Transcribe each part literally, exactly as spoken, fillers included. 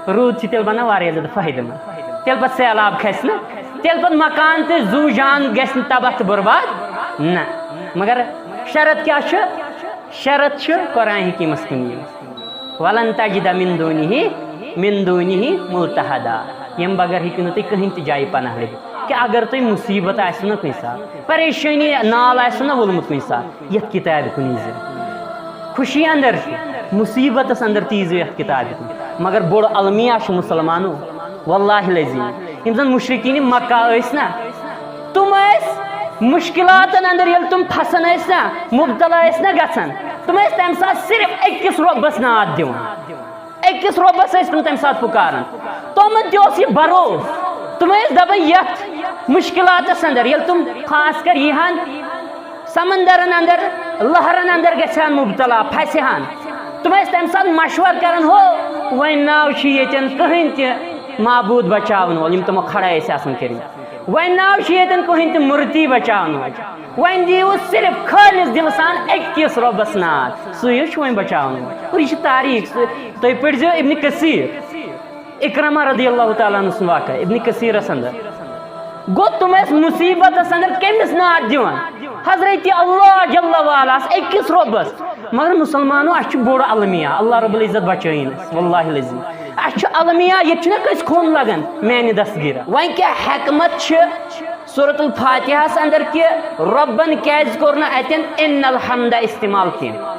روٗد چھِ تیٚلہِ بَنان واریاہ زیادٕ فٲیدٕ منٛد۔ تیٚلہِ پَتہٕ سیلاب کھسہِ نہٕ، تیٚلہِ پَتہٕ مکان تہٕ زُو جان گژھِ نہٕ تباہ تہٕ برباد، نہ۔ مگر شرط کیٛاہ چھُ؟ شرط چھُ قرآن حکیٖمَس کُن یُن۔ "ولن تجد من دونہ، من دونہ ملتحدا"۔ ییٚمہِ بغٲر ہیٚکِو نہٕ تُہۍ کٕہٕنۍ تہِ جایہِ پناہ لٔبِتھ۔ کہِ اگر تُہۍ مُصیٖبت آسِوٕ نہ کُنہِ ساتہٕ، پریشٲنی نال آسِوٕ نہ وولمُت کُنہِ ساتہٕ، یَتھ کِتابہِ کُن ییٖزیو۔ خوشی اندر چھُ، مُصیٖبتس اندر تہِ ییٖزیو یَتھ کِتابہِ کُن۔ مگر بوٚڑ المیہ چھُ مُسلمانو، واللہ العظیم، یِم زن مُشرکیٖنِ مکہ ٲسۍ نہ، تِم ٲسۍ مُشکِلاتن اندر، ییٚلہِ تِم پھسان ٲسۍ نہ، مُبتلا ٲسۍ نہ گژھان، تِم ٲسۍ تمہِ ساتہٕ صرف أکِس رۄبس ناد دِوان۔ أکِس رۄبس ٲسۍ تِم تمہِ ساتہٕ پُکاران۔ تِمن تہِ اوس یہِ بھروسہٕ۔ تِم ٲسۍ دپان، یتھ مُشکِلاتس اندر ییٚلہِ تِم خاص کر ییٖہن سمندرن اندر، لہرن اندر گژھِ ہن مُبتلا، پھسہِ ہن، تِم ٲسۍ تمہِ ساتہٕ مشورٕ کران، "ہو، وۄنۍ ناو چھُ ییٚتٮ۪ن کٕہٕنۍ تہِ معبوٗد بچاون وول"، یِم تِمو کھڑا ٲسۍ آسان کٔرمٕتۍ۔ "وۄنۍ ناو چھُ ییٚتٮ۪ن کٕہٕنۍ تہِ مُرتی بچاون وول۔ وۄنۍ دِیِو صرف خٲلص دِلہٕ سان أکِس رۄبس ناد، سُے حظ چھُ وۄنۍ بچاون وول۔" اور یہِ چھِ تاریٖخ، سُہ، تُہۍ پٔرۍزیو ابن کثیر، اکرمہ رضی اللہ تعالیٰ عنہ سُنٛد واقعہ ابن کثیرس اندر۔ گوٚو تِم ٲسۍ مُصیٖبتس اندر کٔمِس ناد دِوان؟ حضرت اللہ جل وعلا، أکِس رۄبس۔ مگر مُسلمانو، اَسہِ چھُ بوٚڑ المیہ، اللہ رب العزت بچٲیِن اَسہِ، واللہ العظیم۔ اَسہِ چھُ المیہ، ییٚتہِ چھُنہ کٲنٛسہِ خوٗن لگان میانہِ دستگیٖرا۔ وۄنۍ کیٛاہ حکمت چھِ سورۃ الفاتحہس اندر کہِ رۄبن کیٛازِ کوٚر نہٕ اتٮ۪ن ان الحمد استعمال کینٛہہ؟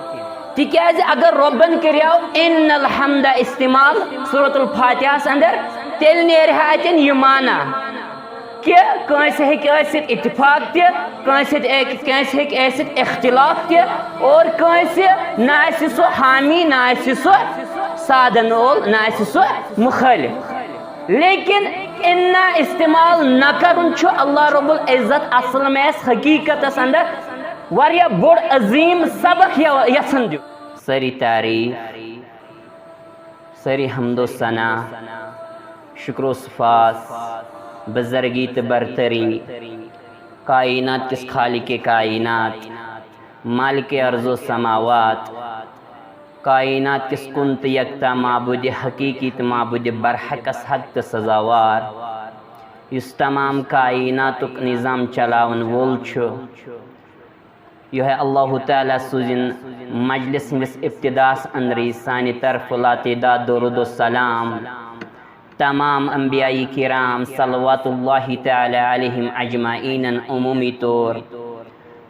تِکیٛازِ اگر رۄبن کریو ان الحمد استعمال سورۃ الفاتحہس اندر، تیٚلہِ نیرِ ہا اتٮ۪ن یہِ معنی کہِ کٲنٛسہِ ہیٚکہِ ٲسِتھ اتفاق تہِ، کٲنٛسہِ ہیٚکہِ، کٲنٛسہِ ہیٚکہِ ٲسِتھ اختلاف تہِ، اور کٲنٛسہِ نہ آسہِ سُہ حامی، نہ آسہِ سُہ سادن اول، نہ آسہِ سُہ مُخٲلف۔ لیکن انا استعمال نہ کرُن چھُ اللہ رب العزت اصل میں حقیقتس اندر واریاہ بوٚڑ عظیم سبق یو-، یژھان دیُن۔ سٲری تعریٖف، سٲری حمد و ثنا، شکر و صفات، بزرگی تہٕ برتری کائنات کِس خالق کائنات، مالک ارض و سماوات، کائنات کِس کُن تہٕ یکتا معبود حقیقی تہٕ معبود برحقس حق تہٕ سزاوار، یُس تمام کائناتُک نظام چلاون وول چھُ۔ یِہوٚے اللہ تعالیٰ سوٗزِن مجلس ہٕنٛدِس ابتداہس اندرٕے سانہِ طرفہٕ لاتعداد درود و سلام تمام انبیاء کرام صلوات اللہ تعالیٰ علیہم اجمعینن عمومی طور،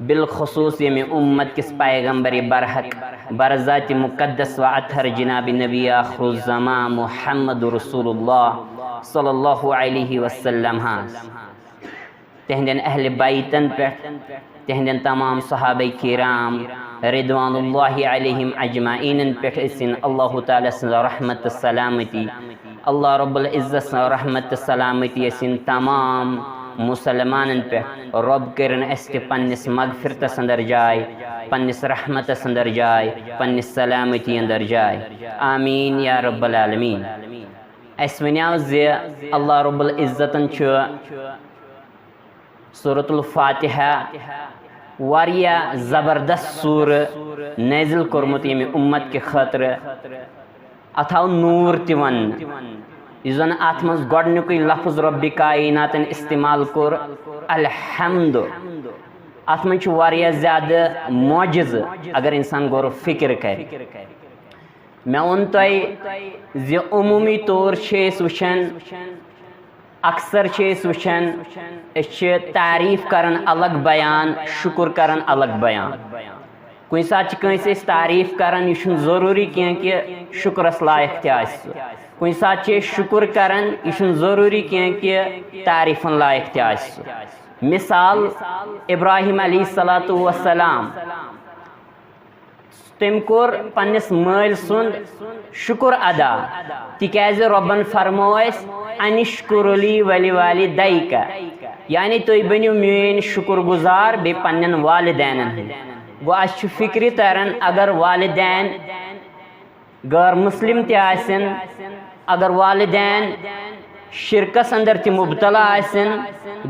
بالخصوص ییٚمہِ اُمت کِس پیغمبر برحق برذات مقدس و اطہر جناب نبی آخر الزمان محمد رسول اللہ صلی اللہ علیہ وسلم ہس، تہندٮ۪ن اہل بیتن پٮ۪ٹھ، تہندٮ۪ن تمام صحابہ کرام رضوان اللہ علیہم اجمعینن پٮ۪ٹھ ٲسِن اللہ تعالیٰ سٕنٛز رحمت تہٕ سلامتی۔ اللہ رب العزت سٕنٛز رحمت تہٕ سلامتی ٲسِن تمام مُسلمانن پٮ۪ٹھ۔ رۄب کٔرِن اَسہِ تہِ پننِس مغفرتس اندر جاے، پننِس رحمتس اندر جاے، پننِس سلامتی اندر جاے۔ آمین یا رب العالمین۔ اَسہِ وَنیٛاو زِ اللہ رب العزتن چھُ سورۃ الفاتحہ واریاہ زبردست سورہ نازل کوٚرمُت ییٚمہِ اُمت کہِ خٲطرٕ۔ اتھ آو نوٗر تہِ وننہٕ، یُس زن اتھ منٛز گۄڈنیُکُے لفظ رب کائناتن استعمال کوٚر، الحمد۔ اتھ منٛز چھُ واریاہ زیادٕ معجزٕ، اگر انسان غور و فکر کرِ۔ مےٚ ووٚن تۄہہِ زِ عموٗمی طور چھِ أسۍ وٕچھان، اکثر چھِ أسۍ وٕچھان، أسۍ چھِ تعریٖف کران الگ بیان، شُکُر کران الگ بیان۔ کُنہِ ساتہٕ چھِ کٲنٛسہِ أسۍ تعریٖف کران، یہِ چھُنہٕ ضروٗری کینٛہہ کہِ شُکرَس لایق تہِ آسہِ سُہ۔ کُنہِ ساتہٕ چھِ أسۍ شُکُر کران، یہِ چھُنہٕ ضروٗری کینٛہہ کہِ تعریٖفَن لایق تہِ آسہِ سُہ۔ مثال، ابراہیم علیہ الصلوۃ والسلام، تٔمۍ کوٚر پننِس مٲلۍ سُنٛد شُکُر ادا، تِکیازِ رۄبن فرموو اَسہِ، "انشکر لی ولی والدیک"، یعنی تُہۍ بٔنِو میٲنۍ شُکُر گُزار بیٚیہِ پننٮ۪ن والدینن ہٕنٛدۍ۔ گوٚو، اَسہِ چھُ فِکرِ تران، اگر والدین غٲر مسلم تہِ آسن، اگر والدین شرکس اندر تہِ مبتلا آسن،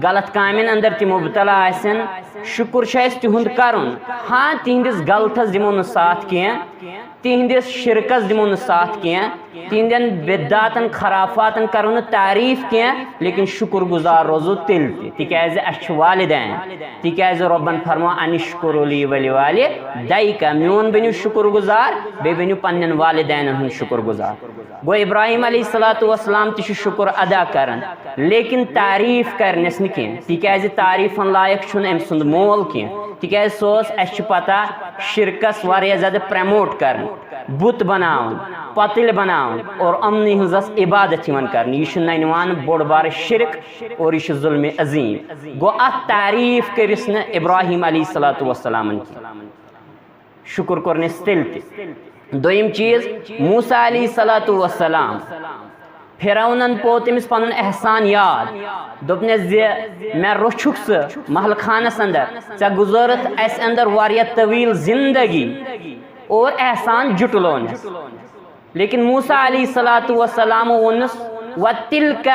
غلط کامٮ۪ن اندر تہِ مبتلا آسن، شُکُر چھُ اَسہِ تِہُنٛد کرُن۔ ہاں، تِہنٛدِس غلطس دِمو نہٕ ساتھ کینٛہہ، تِہنٛدِس شرکس دِمو نہٕ ساتھ کینٛہہ، تِہنٛدٮ۪ن بدعاتن خرافاتن کرو نہٕ تعریف کینٛہہ، لیکن شُکر گُزار روزو تیٚلہِ تہِ، تِکیازِ اسہِ چھِ والدین، تِکیازِ رۄبن فرمو، "ان اشکر لی ولوالدیک"، میون بٔنِو شُکر گُزار، بیٚیہِ بٔنِو پننٮ۪ن والدینن ہُنٛد شُکر گُزار۔ گوٚو، ابراہیم علیہ الصلوۃ والسلام تہِ چھُ شُکر ادا کران، لیکن تعریف کرنس نہٕ کینٛہہ، تِکیازِ تعریفن لایق چھُنہٕ أمۍ سُنٛد مول کینٛہہ، تِکیازِ سُہ اوس، اسہِ چھِ پتہ، شرکس واریاہ زیادٕ پرموٹ کران، بُت بناوان، پتٕلۍ بناوان اور یِمنٕے ہٕنٛز ٲس عبادت یِوان کرنہٕ۔ یہِ چھُ ننوان بوٚڑ بارٕ شرک اور یہِ چھُ ظلم عظیم۔ گوٚو، اتھ تعریف کٔرِس نہٕ ابراہیم علیہ الصلوۃ والسلامن کینٛہہ۔ شُکر کوٚرنس تیٚلہِ تہِ۔ دوٚیِم چیٖز، موسیٰ علیہ الصلوۃ والسلام، فرعونن پوٚو تٔمِس پنُن احسان یاد، دوٚپنس زِ، "مےٚ روٚچھُکھ ژٕ محل خانس اندر، ژےٚ گُزٲرٕتھ اسہِ اندر واریاہ طویل زندگی اور احسان جُٹلونس۔" لیکن موسیٰ علیہ الصلوۃ والسلام ووٚنُس، "وتلک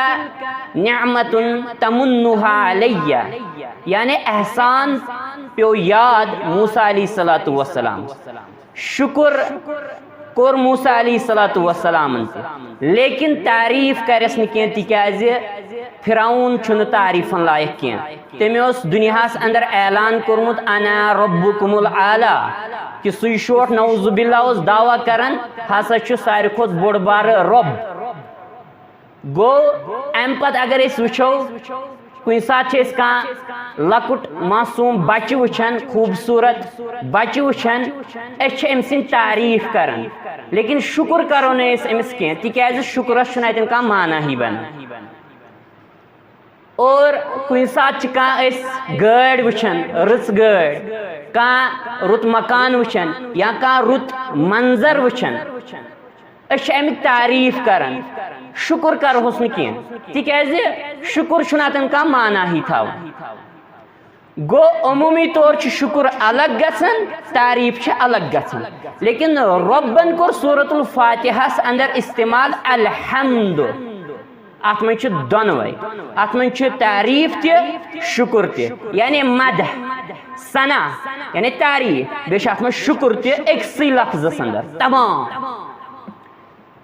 نعمت تمنها علیہ"، یعنی احسان پیوٚو یاد موسیٰ علیہ الصلوۃ والسلام۔ شُکر کوٚر موسیٰ علیہ الصلوۃ والسلامن تہِ، لیکن تعریف کرٮ۪س نہٕ کینٛہہ، تِکیازِ فرعون چھُنہٕ تعریفن لایق کینٛہہ۔ تٔمۍ اوس دُنیاہس اندر اعلان کوٚرمُت، "انا ربکم الاعلی"، کہِ سُے شوٹھ نعوذ باللہ اوس دعویٰ کران، ہسا چھُ ساروی کھۄتہٕ بوٚڑ بارٕ رۄب۔ گوٚو، امہِ پتہٕ اگر أسۍ وٕچھو، کُنہِ ساتہٕ چھِ أسۍ کانٛہہ لۄکُٹ معصوٗم بچہٕ وٕچھان، خوٗبصوٗرت بچہٕ وٕچھان، أسۍ چھِ أمۍ سٕنٛدۍ تعریٖف کران، لیکن شُکُر کرو نہٕ أسۍ أمِس کینٛہہ، تِکیازِ شُکرس چھُنہٕ اتٮ۪ن کانٛہہ معنی بنان۔ اور کُنہِ ساتہٕ چھِ کانٛہہ أسۍ گٲڑۍ وٕچھان، رٕژ گٲڑۍ، کانٛہہ رُت مکان وٕچھان یا کانٛہہ رُت منظر وٕچھان، أسۍ چھِ اَمِکۍ تعریٖف کران، شُکُر کرہوس نہٕ کینٛہہ، تِکیازِ شُکُر چھُنہٕ اَتٮ۪ن کانٛہہ معنی تھاوان۔ گوٚو، عموٗمی طور چھُ شُکُر الگ گژھان، تعریٖف چھِ الگ گژھان، لیکن رۄبن کوٚر سورۃ الفاتحس اندر استعمال الحمد۔ اتھ منٛز چھِ دۄنوے، اتھ منٛز چھِ تعریٖف تہِ، شُکُر تہِ، یعنی مدح، ثنا، یعنی تعریٖف، بیٚیہِ چھِ اتھ منٛز شُکُر تہِ أکسٕے لفظس اندر تمام۔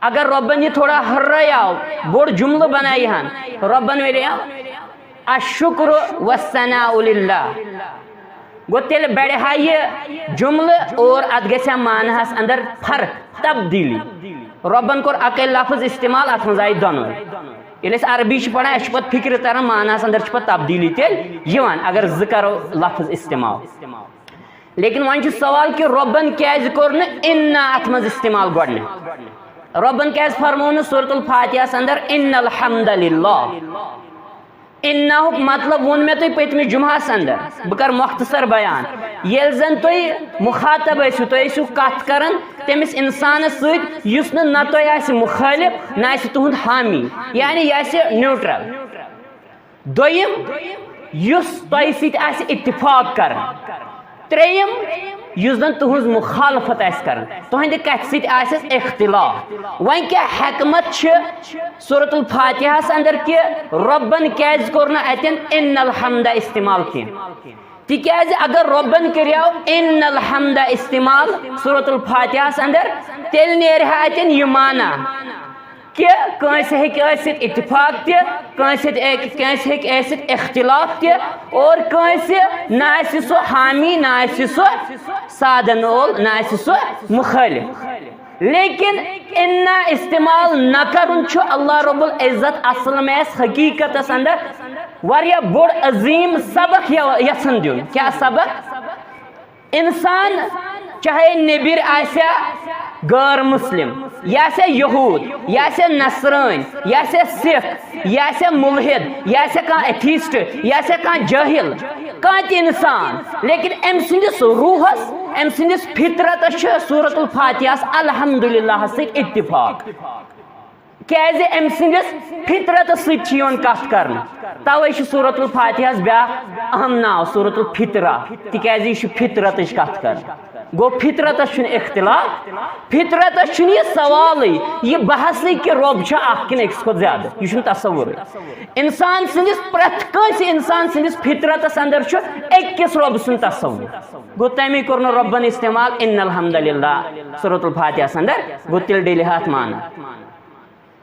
اگر رۄبن یہِ تھوڑا ہُررایاو، بوٚڑ جملہٕ بنایہِ ہن، رۄبن ونیاو، "الشکر والثناء للہ"، گوٚو تیٚلہِ بڑِ ہا یہِ جملہٕ اور اتھ گژھِ ہا معنہس اندر فرق، تبدیلی۔ رۄبن کوٚر اکے لفظ استعمال، اتھ منٛز آیہِ دۄنوے۔ ییٚلہِ أسۍ عربی چھِ پران، اسہِ چھِ پتہٕ فکرِ تران، معنہس اندر چھِ پتہٕ تبدیلی تیٚلہِ یِوان، اگر زٕ کرو لفظ استعمال۔ لیکن وۄنۍ چھُ سوال کہِ رۄبن کیازِ کوٚر نہٕ انا اتھ منٛز استعمال گۄڈٕنیتھ؟ رۄبن کیازِ فرموو نہٕ سورۃ الفاتحس اندر "ان الحمد للہ"؟ اناہُک مطلب ووٚن مےٚ تۄہہِ پٔتمہِ جمعہس اندر، بہٕ کرٕ مختصر بیان۔ ییٚلہِ زن تُہۍ مخاطب ٲسِو، تُہۍ ٲسِو کتھ کران تٔمِس انسانس سۭتۍ یُس نہٕ نہ تۄہہِ آسہِ مخٲلف، نہ آسہِ تُہُنٛد حامی، یعنی یہِ آسہِ نیوٹرل۔ دوٚیِم، یُس تۄہہِ سۭتۍ آسہِ اتفاق کران۔ ترٛیٚیِم، یُس زن تُہٕنٛز مخالفت آسہِ کران، تُہنٛدِ کتھِ سۭتۍ آسٮ۪س اختلاف۔ وۄنۍ کیٛاہ حکمت چھِ سورۃ الفاتحس اندر کہِ رۄبن کیازِ کوٚر نہٕ اتٮ۪ن "ان الحمد" استعمال کینٛہہ؟ تِکیازِ اگر رۄبن کریو "ان الحمد" استعمال سورۃ الفاتحس اندر، تیٚلہِ نیرِ ہا اتٮ۪ن یہِ معنی کہِ کٲنٛسہِ ہیٚکہِ ٲسِتھ اتفاق تہِ، کٲنٛسہِ ہیٚکہِ، کٲنٛسہِ ہیٚکہِ ٲسِتھ اختلاف تہِ، اور کٲنٛسہِ نہ آسہِ سُہ حامی، نہ آسہِ سُہ سادن اول، نہ آسہِ سُہ مخٲلف۔ لیکن انا استعمال نہ کرُن چھُ اللہ رب العزت اصل میں حقیقتس اندر واریاہ بوٚڑ عظیم سبق یو-، یژھان دیُن۔ کیٛاہ سبق؟ انسان چاہے نیبر آسیا غٲر مسلم، یہِ آسیا یہود، یہِ آسیا نصرٲنۍ، یہِ آسیا سکھ، یہِ آسیا ملحد، یہِ آسیا کانٛہہ ایتھیسٹ، یہِ آسیا کانٛہہ جٲہل، کانٛہہ تہِ انسان، لیکن أمۍ سٕنٛدِس روحس، أمۍ سٕنٛدِس فطرتس چھِ سورۃ الفاتحس الحمدللہس سۭتۍ اتفاق۔ کیازِ أمۍ سٕنٛدِس فطرتس سۭتۍ چھِ یِوان کتھ کرنہٕ۔ توے چھُ سورۃ الفاتحس بیاکھ اہم ناو سورۃ الفطرہ، تِکیازِ یہِ چھُ فطرتٕچ کتھ کران۔ گوٚو، فطرتس چھُنہٕ اختلاف، فطرتس چھُنہٕ یہِ سوالٕے، یہِ بحثٕے کہِ رۄب چھا اکھ کِنہٕ أکِس کھۄتہٕ زیادٕ، یہِ چھُنہٕ تصورٕے۔ انسان سٕنٛدِس، پرٛٮ۪تھ کٲنٛسہِ انسان سٕنٛدِس فطرتس اندر چھُ أکِس رۄب سُنٛد تصور۔ گوٚو، تَمے کوٚر نہٕ رۄبن استعمال ان الحمدللہ سورۃ الفاتحس اندر، گوٚو، تیٚلہِ ڈٔلہِ ہا اتھ معنی۔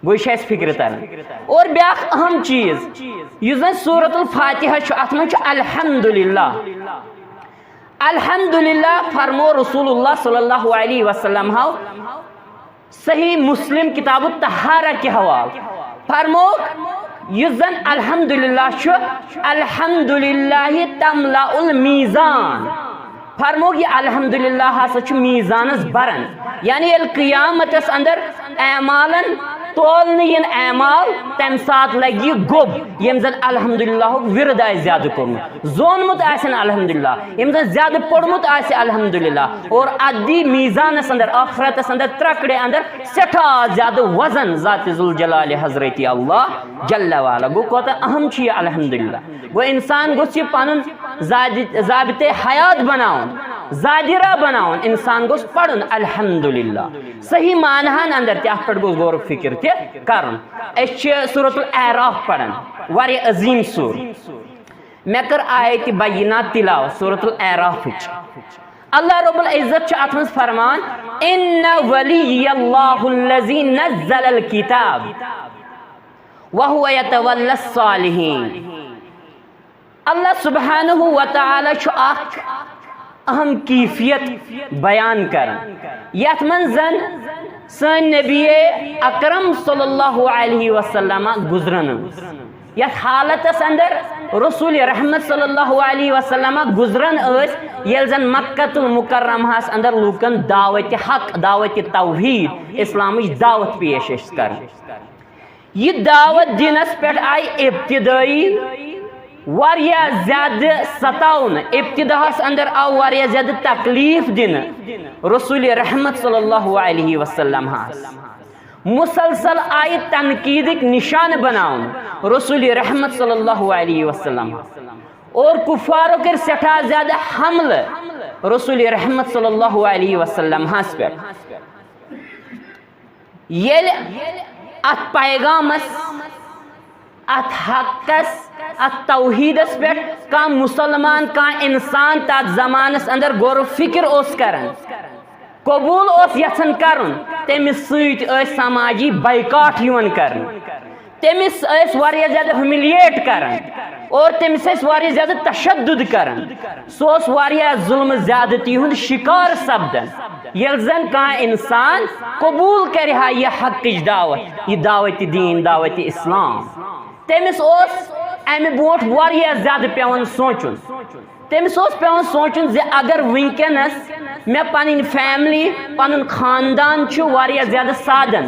گوٚو، یہِ چھِ اَسہِ فِکرِ تَران۔ اور بیٛاکھ اہم چیٖز، یُس زَن سورۃ الفاتحہ چھُ، اَتھ منٛز چھُ الحمدللہ۔ الحمدللہ فرمو رسول اللہ صلی اللہ علیہ وسلم ہو صحیح مسلم کتاب الطہارہ کہِ حوالہٕ۔ فرمووُکھ، یُس زَن الحمدللہ چھُ، الحمدللہ تملأ المیزان۔ فرمووُکھ، یہِ الحمدللہ ہسا چھُ میزانس بران، یعنی ییٚلہِ قیامتس اندر اعمالن تولنہٕ یِن اعمال، تمہِ ساتہٕ لگہِ یہِ گوٚب، ییٚمۍ زن الحمدللہ ہُک ورد آسہِ زیادٕ کوٚرمُت، زونمُت آسن الحمدللہ، ییٚمۍ زن زیادٕ پوٚرمُت آسہِ الحمدللہ، اور اتھ دی میزانس اندر، آخرتس اندر، ترکڑِ اندر سٮ۪ٹھاہ زیادٕ وزن ذات ذوالجلال حضرت اللہ جل وعلا۔ گوٚو، کوتاہ اہم چھُ یہِ الحمدللہ۔ گوٚو، انسان گوٚژھ یہِ پنُن زاد-، ضابطے حیات بناوُن، زادِ راہ بناوُن، انسان گوٚژھ پرُن الحمدللہ۔ صحیح معنہن اندر تہِ اتھ پٮ۪ٹھ گوٚژھ غور و فکر تہِ کرُن۔ أسۍ چھِ سورۃ الاعراف پران، واریاہ عظیم سورہ۔ مےٚ کٔر آیت بینات تلاوت سورۃ الاعرافٕچ۔ اللہ رب العزت چھُ اتھ منٛز فرمان، ان ولی اللہ الذی نزل الکتاب وہو یتولی الصالحین۔ اللہ سبحانہ و تعالیٰ چھُ اکھ اہم کیفیت بیان کران، یتھ منٛز زن سٲنۍ نبی اکرم صلی اللہ علیہ وسلم گزران ٲس۔ یتھ حالتس اندر رسول رحمت صلی اللہ علیہ وسلم گزران ٲسۍ، ییٚلہِ زن مکۃ المکرمہس اندر لوٗکن دعوت حق، دعوت توحید، اسلامٕچ دعوت پیش ٲسۍ کران۔ یہِ دعوت دِنس پٮ۪ٹھ آیہِ ابتدٲیی واریاہ زیادٕ ستاونہٕ، ابتداہس اندر آو واریاہ زیادٕ تکلیف دِنہٕ رسول رحمت صلی اللہ علیہ وسلم ہس۔ مسلسل آیہِ تنقیدٕکۍ نشانہٕ بناونہٕ رسول رحمت صلی اللہ علیہ وسلم، اور کفارو کٔرۍ سٮ۪ٹھاہ زیادٕ حملہٕ رسول رحمت صلی اللہ علیہ وسلم ہس پٮ۪ٹھ۔ ییٚلہِ اتھ پیغامس، اتھ حقس، اتھ توحیدس پٮ۪ٹھ کانٛہہ مسلمان، کانٛہہ انسان تتھ زمانس اندر غور و فکر اوس کران، قبول اوس یژھان کرُن، تٔمِس سۭتۍ ٲسۍ سماجی بائیکاٹ یِوان کرنہٕ۔ تٔمِس ٲسۍ واریاہ زیادٕ ہیوملیٹ کران اور تٔمِس ٲسۍ واریاہ زیادٕ تشدد کران۔ سُہ اوس واریاہ ظلم زیادتی ہُنٛد شکار سپدان۔ ییٚلہِ زن کانٛہہ انسان قبول کرِ ہا یہِ حقٕچ دعوت، یہِ دعوت دین، دعوت اسلام، تٔمِس اوس امہِ برونٛٹھ واریاہ زیادٕ پٮ۪وان سونٛچُن۔ تٔمِس اوس پٮ۪وان سونٛچُن زِ اگر وٕنکیٚنس مےٚ پنٕنۍ فیملی، پنُن خاندان چھُ واریاہ زیادٕ سادن،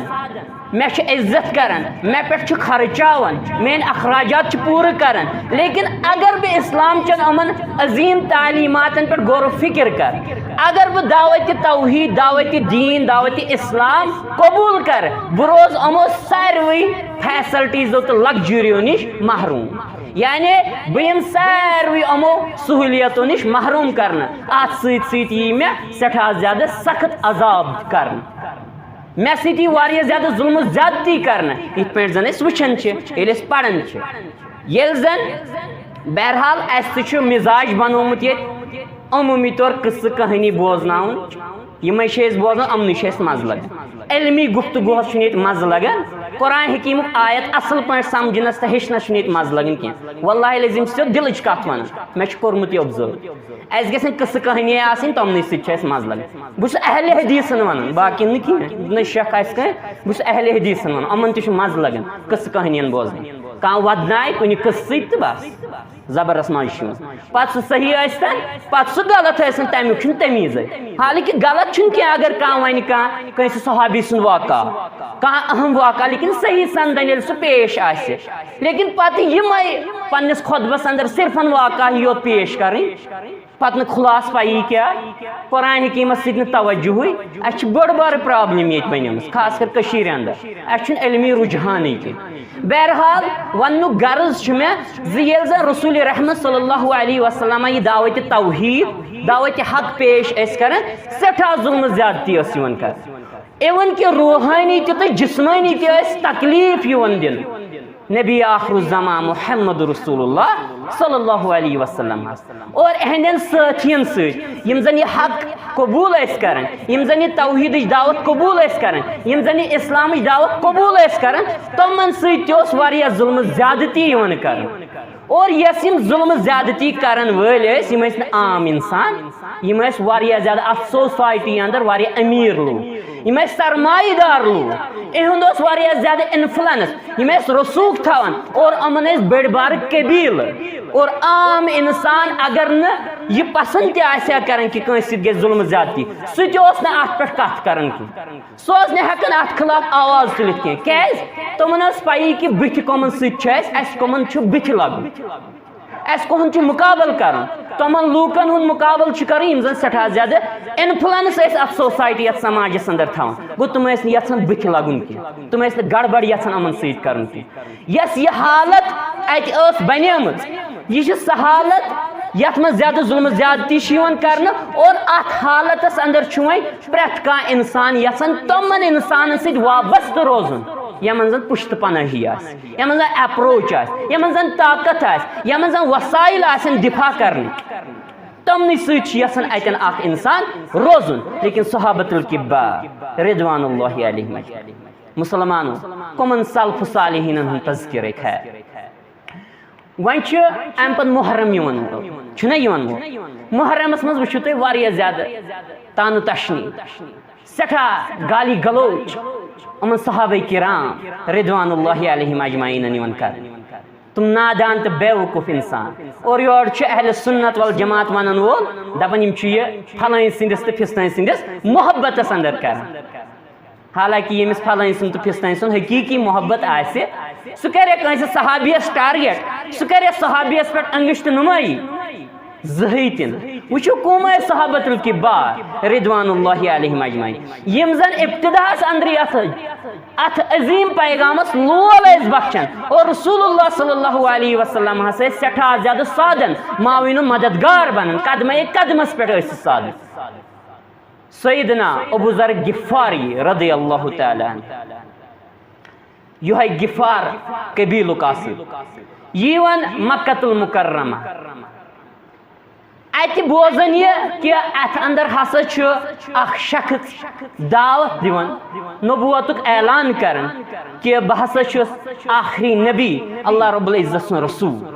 مےٚ چھُ عزت کران، مےٚ پٮ۪ٹھ چھُ خرچاوان، میٲنۍ اخراجات چھِ پوٗرٕ کران، لیکن اگر بہٕ اسلام چٮ۪ن یِمن عظیٖم تعلیٖماتن پٮ۪ٹھ غور و فکر کرٕ، اگر بہٕ دعوت توحید، دعوت دین، دعوت اسلام قبول کرٕ، بہٕ روزٕ یِمو ساروٕے فیسلٹیٖزو تہٕ لگژریو نِش محروم۔ یعنی بہٕ یِمہٕ ساروٕے یِمو سہوٗلیتو نِش محروم کرنہٕ۔ اتھ سۭتۍ سۭتۍ یی مےٚ سٮ۪ٹھاہ زیادٕ سخت عذاب کرنہٕ۔ مےٚ سۭتۍ یی واریاہ زیادٕ ظلم و زیادتی کرنہٕ، یِتھ پٲٹھۍ زن أسۍ وٕچھان چھِ ییٚلہِ أسۍ پران چھِ۔ ییٚلہِ زن، بہرحال، اسہِ تہِ چھُ مزاج بنوومُت ییٚتہِ عموٗمی طور قصہٕ کہانی بوزناوُن۔ یِمے چھِ أسۍ بوزان، یِمنٕے چھُ اَسہِ مَزٕ لگان۔ علمی گفتگوہَس چھُنہٕ ییٚتہِ مَزٕ لگان۔ قرآن حکیٖمُک آیت اَصٕل پٲٹھۍ سَمجھنَس تہٕ ہیٚچھنَس چھُنہٕ ییٚتہِ مَزٕ لگان کینٛہہ۔ واللہ العظیٖم چھِ ژےٚ دِلٕچ کَتھ وَنان، مےٚ چھُ کوٚرمُت یہِ observe۔ اَسہِ گژھن قٕصہٕ کہانی آسٕنۍ، تِمنٕے سۭتۍ چھُ اَسہِ مَزٕ لگان۔ بہٕ چھُس اہلِ حدیٖثَن وَنان، باقیَن نہٕ کِہیٖنۍ، نہ شیخ آسہِ کانٛہہ، بہٕ چھُس اہلِ حدیٖثَن وَنان، یِمَن تہِ چھُ مَزٕ لگان قٕصہٕ کہانیَن بوزنَس۔ کانٛہہ وَدنایہِ کُنہِ قٕصہٕ سۭتۍ تہٕ بَس۔ زبرس منٛز چھُ یِوان۔ پتہٕ سُہ صحیح ٲسۍتن، پتہٕ سُہ غلط ٲسۍتن، تمیُک چھُنہٕ تمیٖزے۔ حالانکہِ غلط چھُنہٕ کینٛہہ اگر کانٛہہ ونہِ کانٛہہ کٲنٛسہِ صحابی سُنٛد واقعہ، کانٛہہ اہم واقعہ، لیکن صحیح سندن ییٚلہِ سُہ پیش آسہِ۔ لیکن پتہٕ یِمے پننِس خطبس اندر صرفن واقعہ یوت پیش کرٕنۍ، پتہٕ نہٕ خلاصہٕ پَیی کیٛاہ۔ قرآن حکیٖمَس سۭتۍ نہٕ توجہٕے۔ اَسہِ چھِ بٔڑ بارٕ پرابلم ییٚتہِ بَنیمٕژ، خاص کر کٔشیٖرِ اندر۔ اَسہِ چھُنہٕ علمی رجحانٕے کینٛہہ۔ بہرحال، وَننُک غرض چھُ مےٚ زِ ییٚلہِ زَن رسول رحمت صلی اللہ علیہ وسلم یہِ دعوت توحید، دعوت حق پیش ٲسۍ کران، سٮ۪ٹھاہ ظلم زیادتی ٲس یِوان کرنہٕ۔ Even کہِ روحٲنی تہِ تہٕ جسمٲنی تہِ ٲسۍ تکلیف یِوان دِنہٕ۔ نبی آخر الزمان محمد رسول اللہ صلی اللہ علیہ وسلم اور اہندٮ۪ن سٲتھین سۭتۍ، یِم زن یہِ حق قبول ٲسۍ کران، یِم زن یہِ توحیدٕچ دعوت قبول ٲسۍ کران، یِم زن یہِ اسلامٕچ دعوت قبول ٲسۍ کران، تِمن سۭتۍ تہِ اوس واریاہ ظلم زیادتی یِوان کرنہٕ۔ اور یۄس یِم ظلم زیادتی کرن وٲلۍ ٲسۍ، یِم ٲسۍ نہٕ عام انسان، یِم ٲسۍ واریاہ زیادٕ اتھ سوسایٹی اندر واریاہ امیر لوٗکھ، یِم ٲسۍ سرمایہ دار لوٗکھ، اِہُنٛد اوس واریاہ زیادٕ انفلوئنس، یِم ٲسۍ رسوخ تھاوان اور یِمن ٲسۍ بٔڑۍ بارٕ قبیلہٕ۔ اور عام انسان اگر نہٕ یہِ پسند تہِ آسہِ ہا کران کہِ کٲنٛسہِ سۭتۍ گژھِ ظلم زیادتی، سُہ تہِ اوس نہٕ اتھ پٮ۪ٹھ کتھ کران کینٛہہ۔ سُہ اوس نہٕ ہٮ۪کان اتھ خلاف آواز تُلِتھ کینٛہہ۔ کیٛازِ؟ تِمن ٲس پَیی کہِ بٕتھِ کۄمن سۭتۍ چھُ اَسہِ، اَسہِ کۄمن چھُ بٕتھِ لَگُن، اَسہِ کۄمن چھُ مُقابلہٕ کَرُن۔ تِمن لوٗکن ہُنٛد مُقابلہٕ چھُ کَرُن، یِم زَن سٮ۪ٹھاہ زیادٕ انفلوئنس ٲسۍ اَتھ سوسایٹی، یَتھ سماجس اندر تھاوان۔ گوٚو، تِم ٲسۍ نہٕ یَژھان بٕتھِ لَگُن کینٛہہ، تِم ٲسۍ نہٕ گڑبڑ یَژھان یِمن سۭتۍ کَرُن کینٛہہ۔ یۄس یہِ حالت اَتہِ ٲس بَنیمٕژ، یہِ چھِ سۄ حالت یَتھ منٛز زیادٕ ظُلمہٕ زیادتی چھِ یِوان کرنہٕ، اور اَتھ حالتس اندر چھُ وۄنۍ پرٛٮ۪تھ کانٛہہ انسان یژھان تِمن انسانن سۭتۍ وابستہٕ روزُن، یِمن زن پُشتہٕ پناہی آسہِ، یِمن زن اپروچ آسہِ، یِمن زن طاقت آسہِ، یِمن زن وسائل آسن دفاع کرنٕکۍ۔ تِمنٕے سۭتۍ چھُ یژھان اتٮ۪ن اکھ انسان روزُن۔ لیکن صحابۃ الکبار رضوان اللہ علیہم اجمعین، مسلمانو، کمن سلف صالحینن ہُنٛد تذکرے خیر۔ وۄنۍ چھُ امہِ پتہٕ محرم یِوان وول، چھُنہ یِوان وول؟ محرمس منٛز وٕچھِو تُہۍ واریاہ زیادٕ تانہٕ تشنی، سٮ۪ٹھاہ گالی گلوچ یِمن صحابہ کرام رضوان اللہ علیہم اجمعینن یِوان کرنہٕ۔ تِم نادان تہٕ بیوقوف انسان۔ اور یورٕ چھُ اہل سنت والجماعت ونان وول، دپان یِم چھِ یہِ پھلٲنۍ سٕنٛدِس تہٕ فستٲنۍ سٕنٛدِس محبتس اندر کران۔ حالانکہ ییٚمِس پھلٲنۍ سُنٛد تہٕ فستٲنۍ سُنٛد حقیقی محبت آسہِ، سُہ کرِ کٲنٛسہِ صحابیس ٹارگیٹ، سُہ کرِ صحابیس پٮ۪ٹھ انگشت نمٲیی؟ زٕہٕے تہِ نہٕ۔ وٕچھِو، کٕم ٲسۍ صحابۃ الکبار رضوان اللہ علیہم اجمعین، یِم زن ابتداہس اندرٕے اتھ، اتھ عظیم پیغامس لول ٲسۍ بخشان۔ اور رسول اللہ صلی اللہ علیہ وسلم ہسا ٲسۍ سٮ۪ٹھاہ زیادٕ سادن معاون و مددگار بنان، قدمے قدمس پٮ۪ٹھ ٲسۍ سادن۔ سیدنا ابو ذر غفاری رضی اللہ تعالیٰ عنہ، یہے غفار قبیلُک آسان، یہِ یِوان مکۃ المکرمہ۔ اتہِ بوزان یہِ کہِ اتھ اندر ہسا چھُ اکھ شخص دعوت دِوان، نبوتُک اعلان کران کہِ بہٕ ہسا چھُس آخری نبی، اللہ رب العزت سُنٛد رسول۔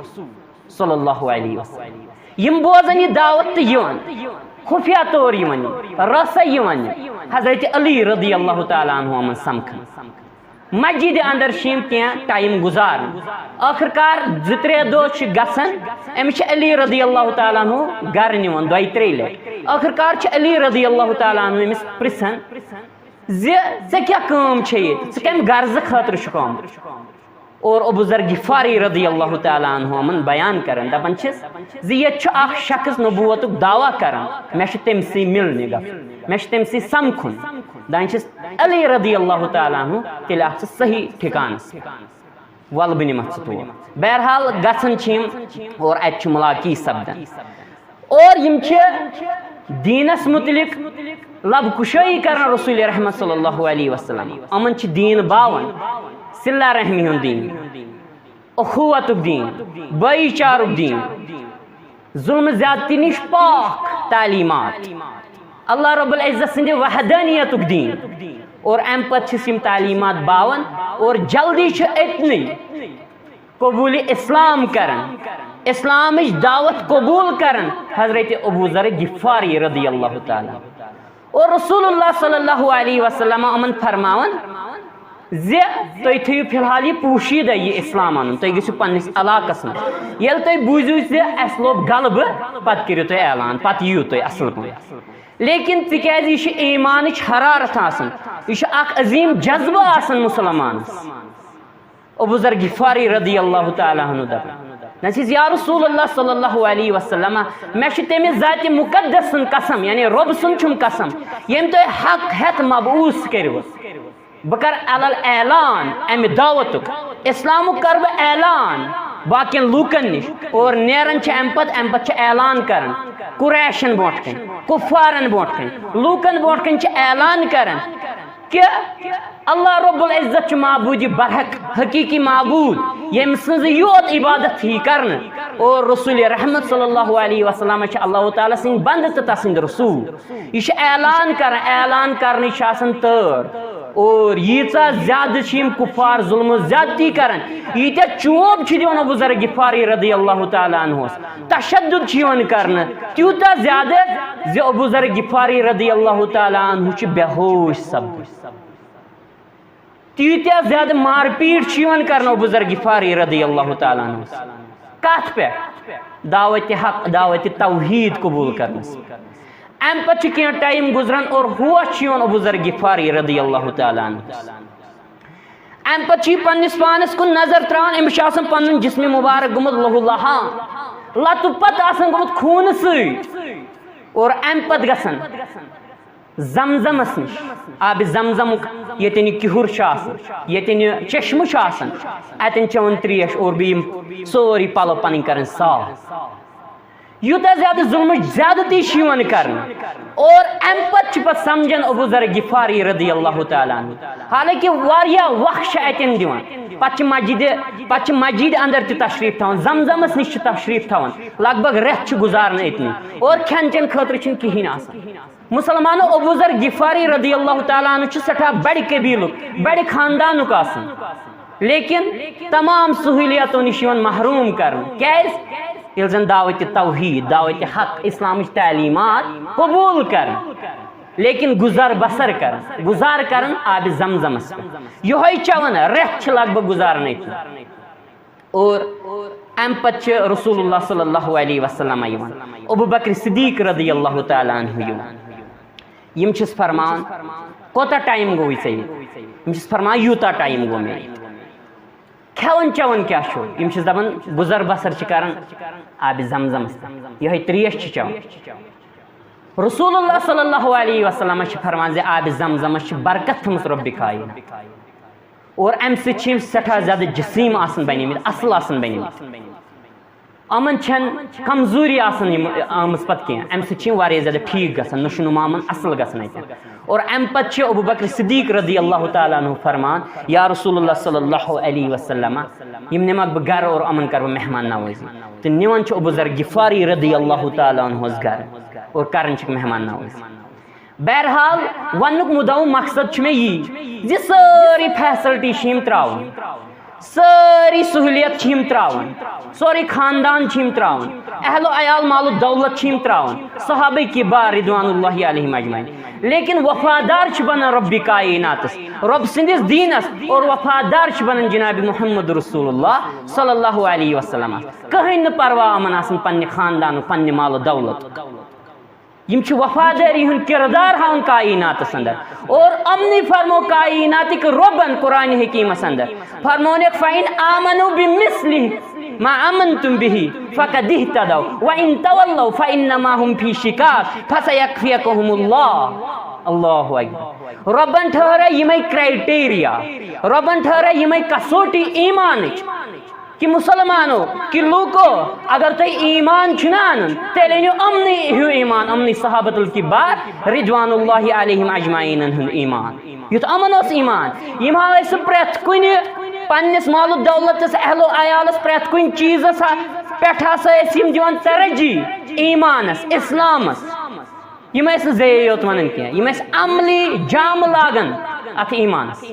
صلی اللہ علیہ وسلم۔ یِم بوزان یہِ دعوت تہٕ یِوان، خفیہ طور یِوان، رسے یِوان حضرت علی رضی اللہ تعالیٰ عنہ یِمن سمکھان۔ مسجد اندر چھِ یِم کینٛہہ ٹائم گزاران۔ ٲخٕر کار زٕ ترٛےٚ دۄہ چھِ گژھان، أمِس چھِ علی رضی اللہ تعالیٰ عنہ گرٕ نِوان دۄیہِ ترٛیٚیہِ لٹہِ۔ ٲخٕر کار چھِ علی رضی اللہ تعالیٰ عنہ أمِس پرژھان زِ ژےٚ کیٛاہ کٲم چھےٚ ییٚتہِ، ژٕ کمہِ غرضہٕ خٲطرٕ چھُکھ آمُت؟ اور ابو ذر غفاری رضی اللہ تعالیٰ عنہ یِمن بیان کران، دپان چھِس زِ ییٚتہِ چھُ اکھ شخص نبوتُک دعویٰ کران، مےٚ چھُ تٔمۍ سٕے مِلنہِ گژھُن، مےٚ چھُ تٔمۍ سٕے سمکھُن۔ دپان چھِس علی رضی اللہ تعالیٰ عنہ، تیٚلہِ آکھ ژٕ صحیح ٹھکانس، ولہٕ بہٕ نِمتھ ژٕ تور۔ بہرحال گژھان چھِ یِم اور اتہِ چھُ ملاقات سپدان۔ اور یِم چھِ دیٖنس مُتعلق لب کُشٲیی کران رسول رحمت صلی اللہ علیہ وسلم۔ یِمن چھِ دیٖن باوان، صلہ رحمی ہُنٛد دیٖن، اخوتُک دیٖن، بٲیی چارُک دیٖن، ظلم زیادتی نِش پاک تعلیمات، اللہ رب العزت سٕنٛدِ وحدانیتُک دیٖن۔ اور امہِ پتہٕ چھِس یِم تعلیمات باوان اور جلدی چھِ أتنٕے قبول اسلام کران، اسلامٕچ دعوت قبول کران حضرت ابو ذر غفاری رضی اللہ تعالیٰ۔ اور رسول اللہ صلی اللہ علیہ وسلم یِمن فرماوان زِ تُہۍ تھٲیِو فی الحال یہِ پوشیٖدہ، یہِ اِسلام اَنُن، تُہۍ گٔژھِو پنٛنِس علاقَس منٛز۔ ییٚلہِ تُہۍ بوٗزِو زِ اَسہِ لوٚب غلبہٕ، پَتہٕ کٔرِو تُہۍ اعلان، پَتہٕ یِیِو تُہۍ اَصٕل پٲٹھۍ۔ لیکن تِکیٛازِ یہِ چھِ ایٖمانٕچ حرارت آسان، یہِ چھُ اَکھ عظیٖم جذبہٕ آسان مُسلمانَس۔ ابو ذر غفاری رضی اللہ تعالیٰ عنہ دَپان، نہ چھِ یا رسول اللہ صلی اللہ علیہ وسلم، مےٚ چھُ تٔمِس ذاتِ مُقدس سُنٛد قسم، یعنی رۄب سُنٛد چھُم قسم، ییٚمۍ تۄہہِ حق ہٮ۪تھ مبعوث کٔرِو۔ بہٕ کرٕ علل اعلان امہِ دعوتُک، اسلامُک کرٕ بہٕ اعلان باقین لوٗکن نِش، اور نیران چھِ امہِ پتہٕ، امہِ پتہٕ چھِ اعلان کران قریشن برونٛٹھ کنہِ، کفارن برونٛٹھ کنہِ، لوٗکن برونٛٹھ کنہِ چھِ اعلان کران کہِ اللہ رب العزت چھُ معبوٗدِ برحق، حقیٖقی معبوٗد، ییٚمہِ سٕنٛز یوت عبادت یی کرنہٕ، اور رسول رحمت صلی اللہ علیہ وسلم چھِ اللہ تعالیٰ سٕنٛدۍ بندٕ تہٕ تسٕنٛدۍ رسول۔ یہِ چھُ اعلان کران، اعلان کرنٕچ چھِ آسان تٲر۔ اور ییٖژاہ زیادٕ چھِ یِم کُفار ظُلمہٕ زیادتی کران، ییٖتیٛاہ چوب چھِ دِوان ابو ذر غفاری رضی اللہ تعالیٰ عنہس، تشدد چھُ یِوان کرنہٕ تیوٗتاہ زیادٕ زِ ابو ذر غفاری رضی اللہ تعالیٰ عنہ چھُ بے ہوش سپدان۔ تیٖتیٛاہ زیادٕ مار پیٖٹ چھِ یِوان کرنہٕ ابو ذر غفاری رضی اللہ تعالیٰ عنہس۔ کتھ پٮ۪ٹھ؟ دعوتِ حق، دعوتِ توحید قبول کرنس۔ امہِ پتہٕ چھُ کینٛہہ ٹائم گُزران اور ہوش چھُ یِوان ابو ذر غفاری رضی اللہ تعالیٰ عنہس۔ امہِ پتہٕ چھُ یہِ پننِس پانس کُن نظر تراوان، أمِس چھُ آسان پنُن جسمِ مبارک گوٚمُت لہو لہان، لتہٕ پتہٕ آسان گوٚمُت خوٗنہٕ سۭتۍ، اور امہِ پتہٕ گژھان زمزمس نِش، آبِ زمزمُک، ییٚتٮ۪ن یہِ کِہُر چھُ آسان، ییٚتٮ۪ن یہِ چشمہٕ چھُ آسان، اتٮ۪ن چٮ۪وان تریش اور بیٚیہِ یِم سٲری پلو پنٕنۍ کران صاف۔ یوٗتاہ زیادٕ ظُلمٕچ زیادتی چھِ یِوان کرنہٕ۔ اور امہِ پتہٕ چھِ پتہٕ سمجھان ابو ذر غفاری رضی اللہ تعالیٰ عنہ، حالانکہ واریاہ وقت چھِ اتٮ۪ن دِوان، پتہٕ چھِ مسجدِ، پتہٕ چھِ مسجدِ اندر تہِ تشریف تھاوان، زمزمس نِش چھِ تشریف تھاوان، لگ بھگ رٮ۪تھ چھِ گُزاران أتنی، اور کھٮ۪ن چٮ۪ن خٲطرٕ چھِنہٕ کِہیٖنۍ آسان۔ مسلمانو، ابو ذر غفاری رضی اللہ تعالیٰ عنہ چھُ سٮ۪ٹھاہ بڑِ قبیلُک، بڑِ خاندانُک آسان، لیکن تمام سہولیاتو نِش یِوان محروم کرنہٕ۔ کیازِ؟ ییٚلہِ زن دعوتِ توحید، دعوتِ حق، اسلامٕچ تعلیمات قبول کران، لیکن گُزر بسر کران، گُزار کران آبِ زمزمس پٮ۪ٹھ۔ یِہوٚے چٮ۪وان رٮ۪تھ چھِ لگ بھگ گُزاران أتنی۔ اور امہِ پتہٕ چھِ رسول اللہ صلی اللہ علیہ وسلم یِوان، ابو بکر صدیق رضی اللہ تعالیٰ عنہ یِوان۔ یِم چھِس فرماوان، کوتاہ ٹائم گوٚوُے ژےٚ ییٚتہِ؟ یِم چھِس فرماوان، یوٗتاہ ٹائم گوٚو مےٚ ییٚتہِ۔ کھٮ۪وان چٮ۪وان کیٛاہ چھُ؟ یِم چھِس دپان، گُزر بسر چھِ کران آبِ زمزمس پٮ۪ٹھ، یِہوٚے تریش چھِ چٮ۪وان۔ رسول اللہ صلی اللہ علیہ وسلم چھِ فرماوان زِ آبِ زمزمس چھِ برکت تھٲومٕژ رۄبِ کائنات۔ اور امہِ سۭتۍ چھِ یِم سٮ۪ٹھاہ زیادٕ جسیٖم آسان بنیمٕتۍ، اصل آسان بنیمٕتۍ۔ یِمن چھَنہٕ کمزوری آسان یِم آمٕژ پتہٕ کینٛہہ، امہِ سۭتۍ چھِ یِم واریاہ زیادٕ ٹھیٖک گژھان، نشو نما یِمن اصل گژھان اتہِ۔ اور امہِ پتہٕ چھِ ابو بکر صدیق رضی اللہ تعالیٰ عنہ فرمان، یا رسول اللہ صلی اللہ علیہ وسلم، یِم نِمکھ بہٕ گرٕ اور یِمن کرٕ بہٕ مہمان نوازی۔ تہٕ نِوان چھِ ابو ذر غفاری رضی اللہ تعالیٰ عنہس گرٕ اور کران چھِکھ مہمان نوازی۔ بہرحال، وننُک مُدعا و مقصد چھُ مےٚ یی زِ سٲری فیسلٹی چھِ یِم تراوان، سٲری سہولیت چھِ یِم تراوان، سورُے خاندان چھِ یِم تراوان، اہل و عیال، مال و دولت چھِ یِم تراوان، صحابہ کبار رضوان اللہ علیہم اجمعین، لیکن وفادار چھِ بنان رۄبِ کائناتس، رۄب سٕنٛدِس دیٖنس، اور وفادار چھِ بنان جناب محمد رسول اللہ صلی اللہ علیہ وسلم۔ کٕہٕنۍ نہٕ پرواہ یِمن آسان پننہِ خاندانُک، پننہِ مال و دولت۔ یِم چھِ وفادٲری ہُنٛد کردار ہاوان کائناتس اندر۔ اور یِمنٕے فرمو کائناتٕکۍ رۄبن قرآن حکیمس اندر فرمونکھ، فَإِنْ آمَنُوا بِمِثْلِ مَا آمَنْتُمْ بِهِ فَقَدِ اهْتَدَوْا وَإِنْ تَوَلَّوْا فَإِنَّمَا هُمْ فِي شِقَاقٍ فَسَيَكْفِيكَهُمُ اللَّهُ۔ اللہ اکبر۔ رۄبن ٹھہرٲے یِمے کرائٹیریا، رۄبن ٹھہرٲے یِمے کسوٹی ایمانٕچ۔ کہ مسلمانو، کہ لوٗکو، اگر تۄہہِ ایمان چھُنہٕ اَنُن، تیٚلہِ أنِو یِمنٕے ہیوٗ ایمان، یِمنٕے صحابۃ الکبار رضوان اللہ علیہم اجمعینن ہُنٛد ایمان۔ یُتھ یِمن اوس ایمان، یِم ہا ٲسۍ پرٛٮ۪تھ کُنہِ پننِس مال و دولتس، اہل و عیالس، پرٛٮ۪تھ کُنہِ چیٖزس ہا پٮ۪ٹھ ہسا ٲسۍ یِم دِوان ترجیح ایمانس، اسلامس۔ یِم ٲسۍ نہٕ زے یوت ونان کینٛہہ، یِم ٲسۍ عملی جامہٕ لاگان۔ اتھ ایمانس۔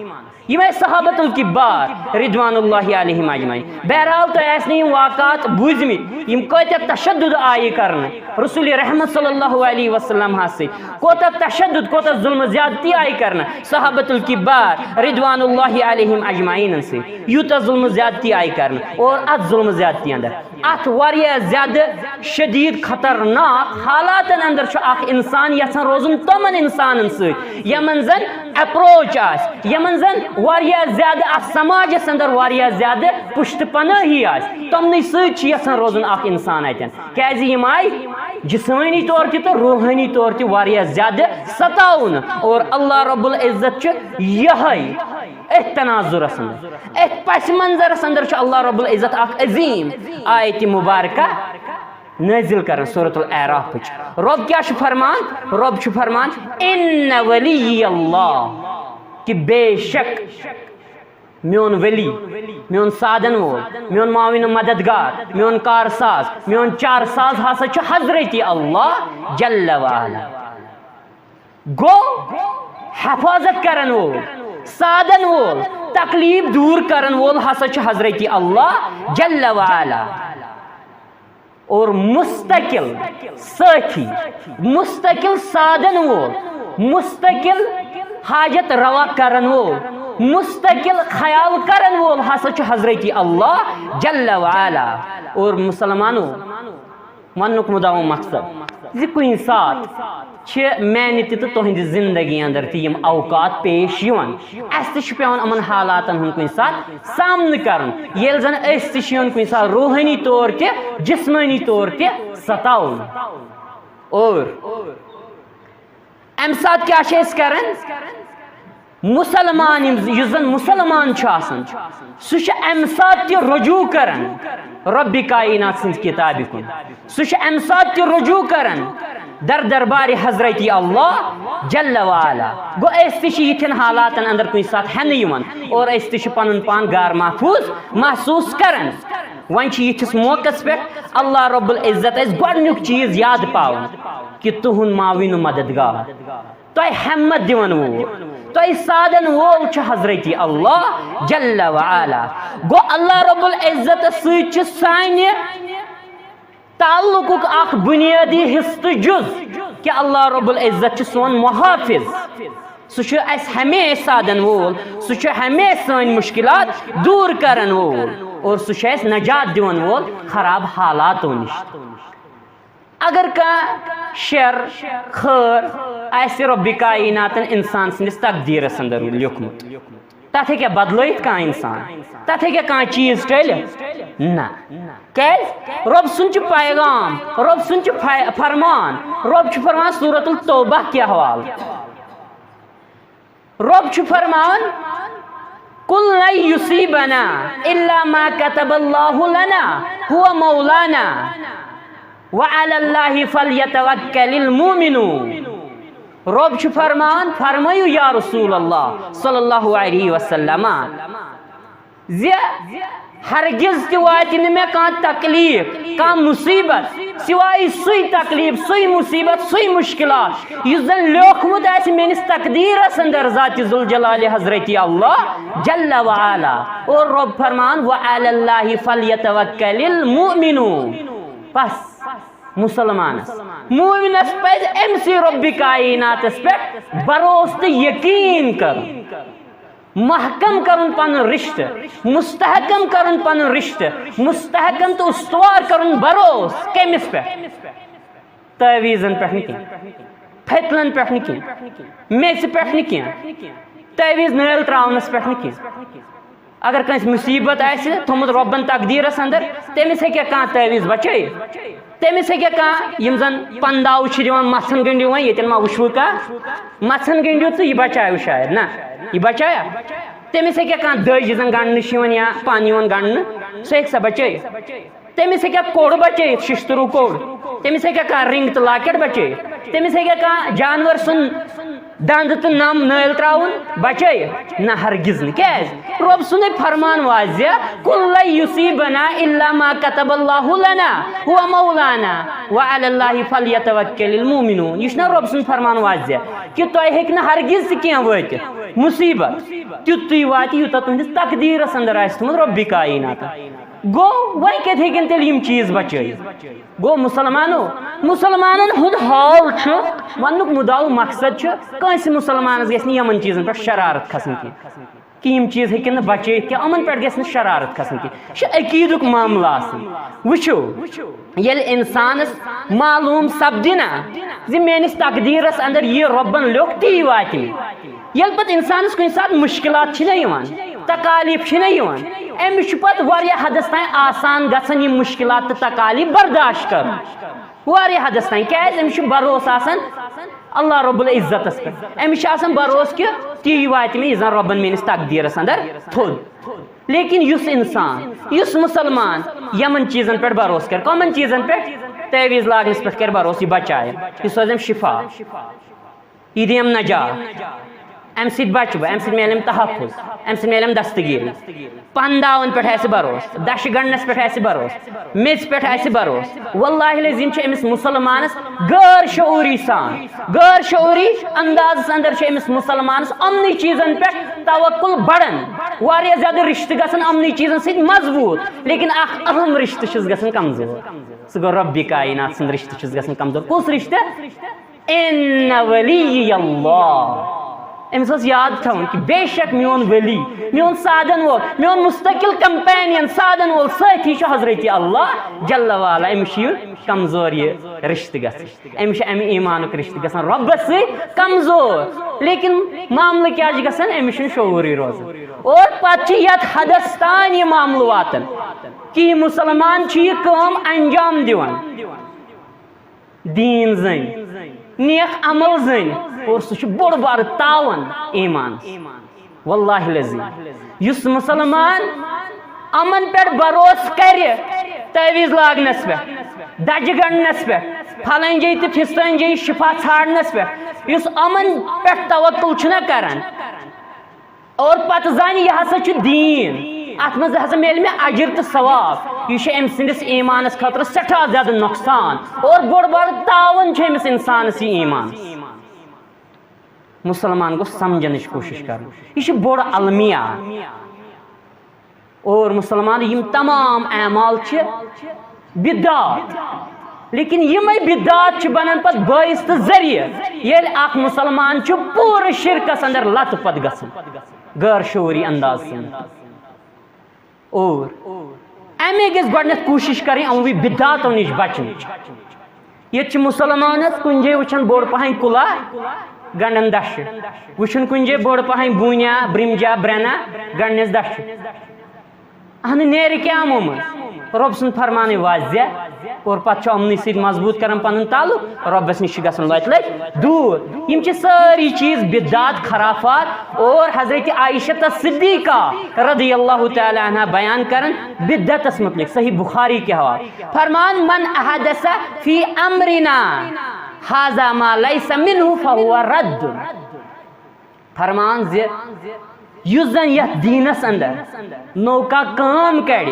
یِم ٲسۍ صحابت الکبار رضوان اللہ علیہم اجمعین۔ بہرحال، تۄہہِ آسہِ نہٕ یِم واقعات بوٗزمٕتۍ، یِم کۭتیاہ تشدد آیہِ کرنہٕ۔ رسول رحمت صلی اللہ علیہ وسلم ہس سۭتۍ کوتاہ تشدد، کوتاہ ظلم زیادتی آیہِ کرنہٕ صحابت الکبار رضوان اللہ علیہم اجمعینن سۭتۍ، یوٗتاہ ظلم زیادتی آیہِ کرنہٕ۔ اور اتھ ظلم زیادتی اندر، اتھ واریاہ زیادٕ شدید خطرناک حالاتن اندر چھُ اکھ انسان یژھان روزُن تِمن انسانن سۭتۍ یمن زن اپروچ آسہِ، یمن زن واریاہ زیادٕ اتھ سماجس اندر واریاہ زیادٕ پشت پناہی آسہِ، تِمنٕے سۭتۍ چھُ یژھان روزُن اکھ انسان اتٮ۪ن۔ کیازِ یِم آیہِ جسمٲنی طور تہِ تہٕ روحٲنی طور تہِ واریاہ زیادٕ ستاونہٕ۔ اور اللہ رب العزت چھُ یِہوٚے أتھۍ تناظرس اندر، أتھۍ پس منظرس اندر چھُ اللہ رب العزت اکھ عظیم آیت مبارکہ نازل کران سورۃ الاعرافٕچ۔ رب کیٛاہ چھُ فرمان؟ رب چھُ فرمان، "ان ولی اللہ"، کہ بے شک میون ولی، میون سادن وول، میون معاون و مددگار، میون کار ساز، میون چار ساز ہسا چھُ حضرت اللہ جل وعلا۔ گوٚو، حفاظت کرن وول، سادن وول، تکلیف دور کرن وول ہسا چھُ حضرت اللہ جل وعلا۔ اور مستقل ساتھی، مستقل سادن وول، مستقل حاجت روا کرن وول، مستقل خیال کرن وول ہسا چھُ حضرت اللہ جل وعلا۔ اور مسلمانو، وننُک مُدعا و مقصد زِ کُنہِ ساتہٕ چھِ میانہِ تہِ تہٕ تُہنٛدِ زندگی اندر تہِ یِم اوقات پیش یِوان۔ اسہِ تہِ چھُ پٮ۪وان یِمن حالاتن ہُنٛد کُنہِ ساتہٕ سامنہٕ کرُن، ییٚلہِ زن أسۍ تہِ چھِ یِوان کُنہِ ساتہٕ روحٲنی طور تہِ، جسمٲنی طور تہِ ستاونہٕ۔ اور امہِ ساتہٕ کیٛاہ چھِ أسۍ کران؟ مسلمان یِم، یُس زن مسلمان چھُ آسان، سُہ چھُ امہِ ساتہٕ تہِ رجوع کران رۄبِ کائنات سٕنٛزِ کِتابہِ کُن۔ سُہ چھُ امہِ ساتہٕ تہِ رجوع کران در دربارِ حضرت اللہ جل وعلا۔ گوٚو، أسۍ تہِ چھِ یِتھٮ۪ن حالاتن اندر کُنہِ ساتہٕ ہٮ۪نہٕ یِوان اور أسۍ تہِ چھِ پنُن پان غٲر محفوظ محسوٗس کران۔ وۄنۍ چھِ یِتھِس موقعس پٮ۪ٹھ اللہ رب العزت اسہِ گۄڈٕنیُک چیٖز یاد پاوان کہِ تُہُنٛد معاون و مددگار، تۄہہِ ہمت دِوان وول، تۄہہِ سادن وول چھُ حضرت اللہ جل وعلا۔ گوٚو، اللہ رب العزت سۭتۍ چھُ سانہِ تعلقُک اکھ بنیٲدی حصہٕ تہٕ جُز کہِ اللہ رب العزت چھُ سون محافظ۔ سُہ چھُ اسہِ ہمیشہِ سادن وول، سُہ چھُ ہمیشہِ سٲنۍ مشکلات دور کرن وول، اور سُہ چھُ اسہِ نجات دِوان وول خراب حالاتو نِش۔ اگر کانٛہہ شر، خٲر آسہِ رۄبِ کائناتن انسان سٕنٛدِس تقدیرس اندر لیوٗکھمُت، تتھ ہیٚکیٛاہ بدلٲیِتھ کانٛہہ انسان؟ تتھ ہیٚکیٛاہ کانٛہہ چیٖز ٹٔلِتھ؟ نہ۔ کیٛازِ؟ رۄب سُنٛد چھُ پیغام، رۄب سُنٛد چھُ فے-، فرمان۔ رۄب چھُ فرمان سورۃ التوبہ کہِ حوالہٕ۔ رۄب چھُ فرماوان، "قل لن يصيبنا إلا ما كتب الله لنا هو مولانا وعلى الله فليتوكل المؤمنون۔" رۄب چھُ فرمان، فرمٲیِو یا رسول اللہ صلی اللہ علیہ وسلم، زِ ہرگز تہِ واتہِ نہٕ مےٚ کانٛہہ تکلیف، کانٛہہ مصیبت، سوائے سُے تکلیف، سُے مصیبت، سُے مشکلات، یُس زن لیوکھمُت آسہِ میٲنِس تقدیرس اندر ذات ذوالجلال حضرت اللہ جل وعلا۔ اور رۄب فرمان، "وعلى الله فليتوكل المؤمنون۔" بس، مسلمانس، مومنس پزِ أمۍ سٕے رۄبِ کائناتس پٮ۪ٹھ بھروسہٕ تہٕ یقین کرُن۔ محکم کرُن پنُن رشتہٕ، مستحکم کرُن پنُن رشتہٕ، مستحکم تہٕ استوار کرُن بھروسہٕ۔ کٔمِس پٮ۪ٹھ؟ تعویذن پٮ۪ٹھ نہٕ کینٛہہ، پھٔتلن پٮ۪ٹھ نہٕ کینٛہہ، میٚژِ پٮ۪ٹھ نہٕ کینٛہہ، تعویذ نٲلۍ تراونس پٮ۪ٹھ نہٕ کینٛہہ۔ اگر کٲنٛسہِ مصیبت آسہِ تھوٚمُت رۄبن تقدیرس اندر، تٔمِس ہیٚکیٛاہ کانٛہہ تعویذ بچٲیِتھ؟ تٔمِس ہیٚکیٛاہ کانٛہہ، یِم زن پنداو چھِ دِوان، مژھن گٔنٛڈِو وۄنۍ، ییٚتٮ۪ن ما وٕچھوٕ کانٛہہ، مژھن گٔنٛڈِو تہٕ یہِ بچاوِ شاید؟ نہ، یہِ بچایا؟ تٔمِس ہیٚکیٛاہ کانٛہہ دٔج، یہِ زن گنٛڈنہٕ چھِ یِوان یا پن یِوان گنٛڈنہٕ، سُہ ہیٚکہِ سا بچٲیِتھ؟ تٔمِس ہیٚکیٛاہ کوٚڑ بچٲیِتھ، شِشتٕروٗ کوٚڑ؟ تٔمِس ہیٚکیٛاہ کانٛہہ رِنٛگ تہٕ لاکٮ۪ٹ بچٲیِتھ؟ تٔمِس ہیٚکیٛاہ کانٛہہ جانور سُنٛد دند تہٕ نم نٲلۍ ترٛاوُن بچٲیِتھ؟ نہ، ہرگز نہٕ۔ کیٛازِ؟ رۄب سُنٛدُے فرمان واضح، "کل لن یصیبنا الا ما کتب اللہ لنا ہو مولانا وعلی اللہ فلیتوکل المؤمنون"۔ یہِ چھُنہ رۄب سُنٛد فرمان واضح کہِ تۄہہِ ہیٚکہِ نہٕ ہرگز تہِ کینٛہہ وٲتِتھ، مُصیبت تیُتُے واتہِ یوٗتاہ تُہنٛدِس تقدیٖرس اندر آسہِ تھوٚمُت رۄبِ کائناتن۔ گوٚو، وۄنۍ کتہِ ہیٚکن تیٚلہِ یِم چیٖز بچٲیِتھ؟ گوٚو، مسلمانو، مسلمانن ہُنٛد حال چھُ، وننُک مُدعا و مقصد چھُ، کٲنٛسہِ مسلمانس گژھِ نہٕ یِمن چیٖزن پٮ۪ٹھ شرارت کھسٕنۍ کینٛہہ، کہِ یِم چیٖز ہیٚکن نہٕ بچٲیِتھ کینٛہہ، یِمن پٮ۪ٹھ گژھِ نہٕ شرارت کھسٕنۍ کینٛہہ۔ یہِ چھُ عقیٖدُک معاملہٕ آسان۔ وٕچھِو، ییٚلہِ انسانس معلوم سپدِ نا زِ میٲنِس تقدیٖرس اندر یہِ رۄبن لیوٚکھ، تی واتہِ مےٚ۔ ییٚلہِ پتہٕ انسانس کُنہِ ساتہٕ مُشکلات چھِ نہ یِوان، تکالیف چھِ نہ یِوان، أمِس چھُ پتہٕ واریاہ حدس تام آسان گژھان یِم مُشکلات تہٕ تکالیف برداشت کرُن۔ واریاہ حدس تام، کیازِ؟ أمِس چھُ بھروسہٕ آسان اللہ رب العزتس پٮ۪ٹھ، أمِس چھُ آسان بھروسہٕ کہِ تی واتہِ مےٚ، یہِ زن رۄبن میٲنِس تقدیٖرس اندر تھوٚد۔ لیکن یُس انسان، یُس مسلمان یمن چیٖزن پٮ۪ٹھ بھروسہٕ کرِ، کمن چیٖزن پٮ۪ٹھ؟ تعویذ لاگنس پٮ۪ٹھ کرِ بھروسہٕ، یہِ بچایہِ، یہِ سوزٮ۪م شفا، یہِ دِیم نجات، امہِ سۭتۍ بچہٕ بہٕ، امہِ سۭتۍ میلٮ۪م تحفظ، امہِ سۭتۍ میلٮ۪م دستگیری۔ پنداون پٮ۪ٹھ آسہِ بھروسہٕ، دشہِ گنڈنس پٮ۪ٹھ آسہِ بھروسہٕ، میٚژِ پٮ۪ٹھ آسہِ بھروسہٕ، واللہ العظیم چھُ أمِس مسلمانس غٲر شعوری سان، غٲر شعوری اندازس اندر چھُ أمِس مسلمانس یِمنٕے چیٖزن پٮ۪ٹھ توکل بڑان، واریاہ زیادٕ رشتہٕ گژھان یِمنٕے چیٖزن سۭتۍ مضبوٗط، لیکن اکھ اہم رشتہٕ چھُس گژھان کمزور، سُہ گوٚو رۄبِ کائنات سُنٛد رشتہٕ چھُس گژھان کمزور۔ کُس رشتہٕ؟ ان ولی اللہ۔ أمِس اوس یاد تھاوُن کہِ بے شک میون ولی، میون سادن وول، میون مستقل کمپینین، سادن وول سٲتھی چھُ حضرت اللہ جل وعلا۔ أمِس چھُ یہِ کمزور یہِ رشتہٕ گژھان، أمِس چھُ امہِ ایمانُک رشتہٕ گژھان رۄبس سۭتۍ کمزور۔ لیکن معاملہٕ کیٛاہ چھُ گژھان؟ أمِس چھُنہٕ شعوٗرٕے روزان۔ اور پتہٕ چھُ یتھ حدس تام یہِ معاملہٕ واتان کہِ یہِ مسلمان چھُ یہِ کٲم انجام دِوان۔ دیٖن زٔنۍ، نیک عمل زٔنۍ، اور سُہ چھُ بوٚڑ بارٕ تاوان ایٖمانس۔ واللہ العظیم، یُس مسلمان یِمن پٮ۪ٹھ بھروسہٕ کرِ، تعویذ لاگنس پٮ۪ٹھ، دجہِ گنڈنس پٮ۪ٹھ، پھلٲنۍ جایہِ تہٕ پھستٲنۍ جایہِ شفا ژھانڈنس پٮ۪ٹھ، یُس یِمن پٮ۪ٹھ توکل چھُنہ کران، اور پتہٕ زانہِ یہِ ہسا چھُ دیٖن، اتھ منٛز ہسا میلہِ مےٚ اجر تہٕ ثواب۔ یہِ چھُ أمۍ سٕنٛدِس ایٖمانس خٲطرٕ سٮ۪ٹھاہ زیادٕ نۄقصان اور بوٚڑ بارٕ تاوان چھُ أمِس انسانس یہِ ایٖمان۔ مسلمان گوٚژھ سمجھنٕچ کوٗشش کرُن، یہِ چھُ بوٚڑ المیہ۔ اور مسلمان یِم تمام اعمال چھِ بدعات، لیکن یِمے بدعات چھِ بنان پتہٕ باعث تہٕ ذٔریعہٕ، ییٚلہِ اکھ مسلمان چھُ پوٗرٕ شرکس اندر لت پت گژھان، غٲر شعوٗری انداز سان۔ اور امے گژھِ گۄڈٕنیتھ کوٗشش کرٕنۍ یِموٕے بدعاتو نِش بچنٕچ۔ ییٚتہِ چھِ مسلمانس کُنہِ جایہِ وٕچھان بوٚڑ پہن کُلا، گنڈن دَچھِ۔ وٕچھُن کُنہِ جایہِ بوٚڑ پہن بوٗنیا، برٛمجا، برٛنہ، گنڈنس دَچھِ۔ اہنہٕ نیرِ کیٛاہ یِمو منٛز؟ رۄب سُنٛد فرمانٕے واضح۔ اور پتہٕ چھُ یِمنٕے سۭتۍ مضبوٗط کران پنُن تعلق، رۄبس نِش چھِ گژھان لۄتہِ لۄتہِ دوٗر۔ یِم چھِ سٲری چیٖز بدعات، خرافات۔ اور حضرت عائشہ صدیقہ رضی اللہ تعالیٰ عنہ بیان کران بدعتس متعلق، صحیح بخاری کے حوالے۔ فرمان، "من احدث فی امرنا هذا ما لیس منه فهو رد"۔ فرمان زِ یُس زن یتھ دیٖنس اندر نوٚو کانٛہہ کٲم کرِ،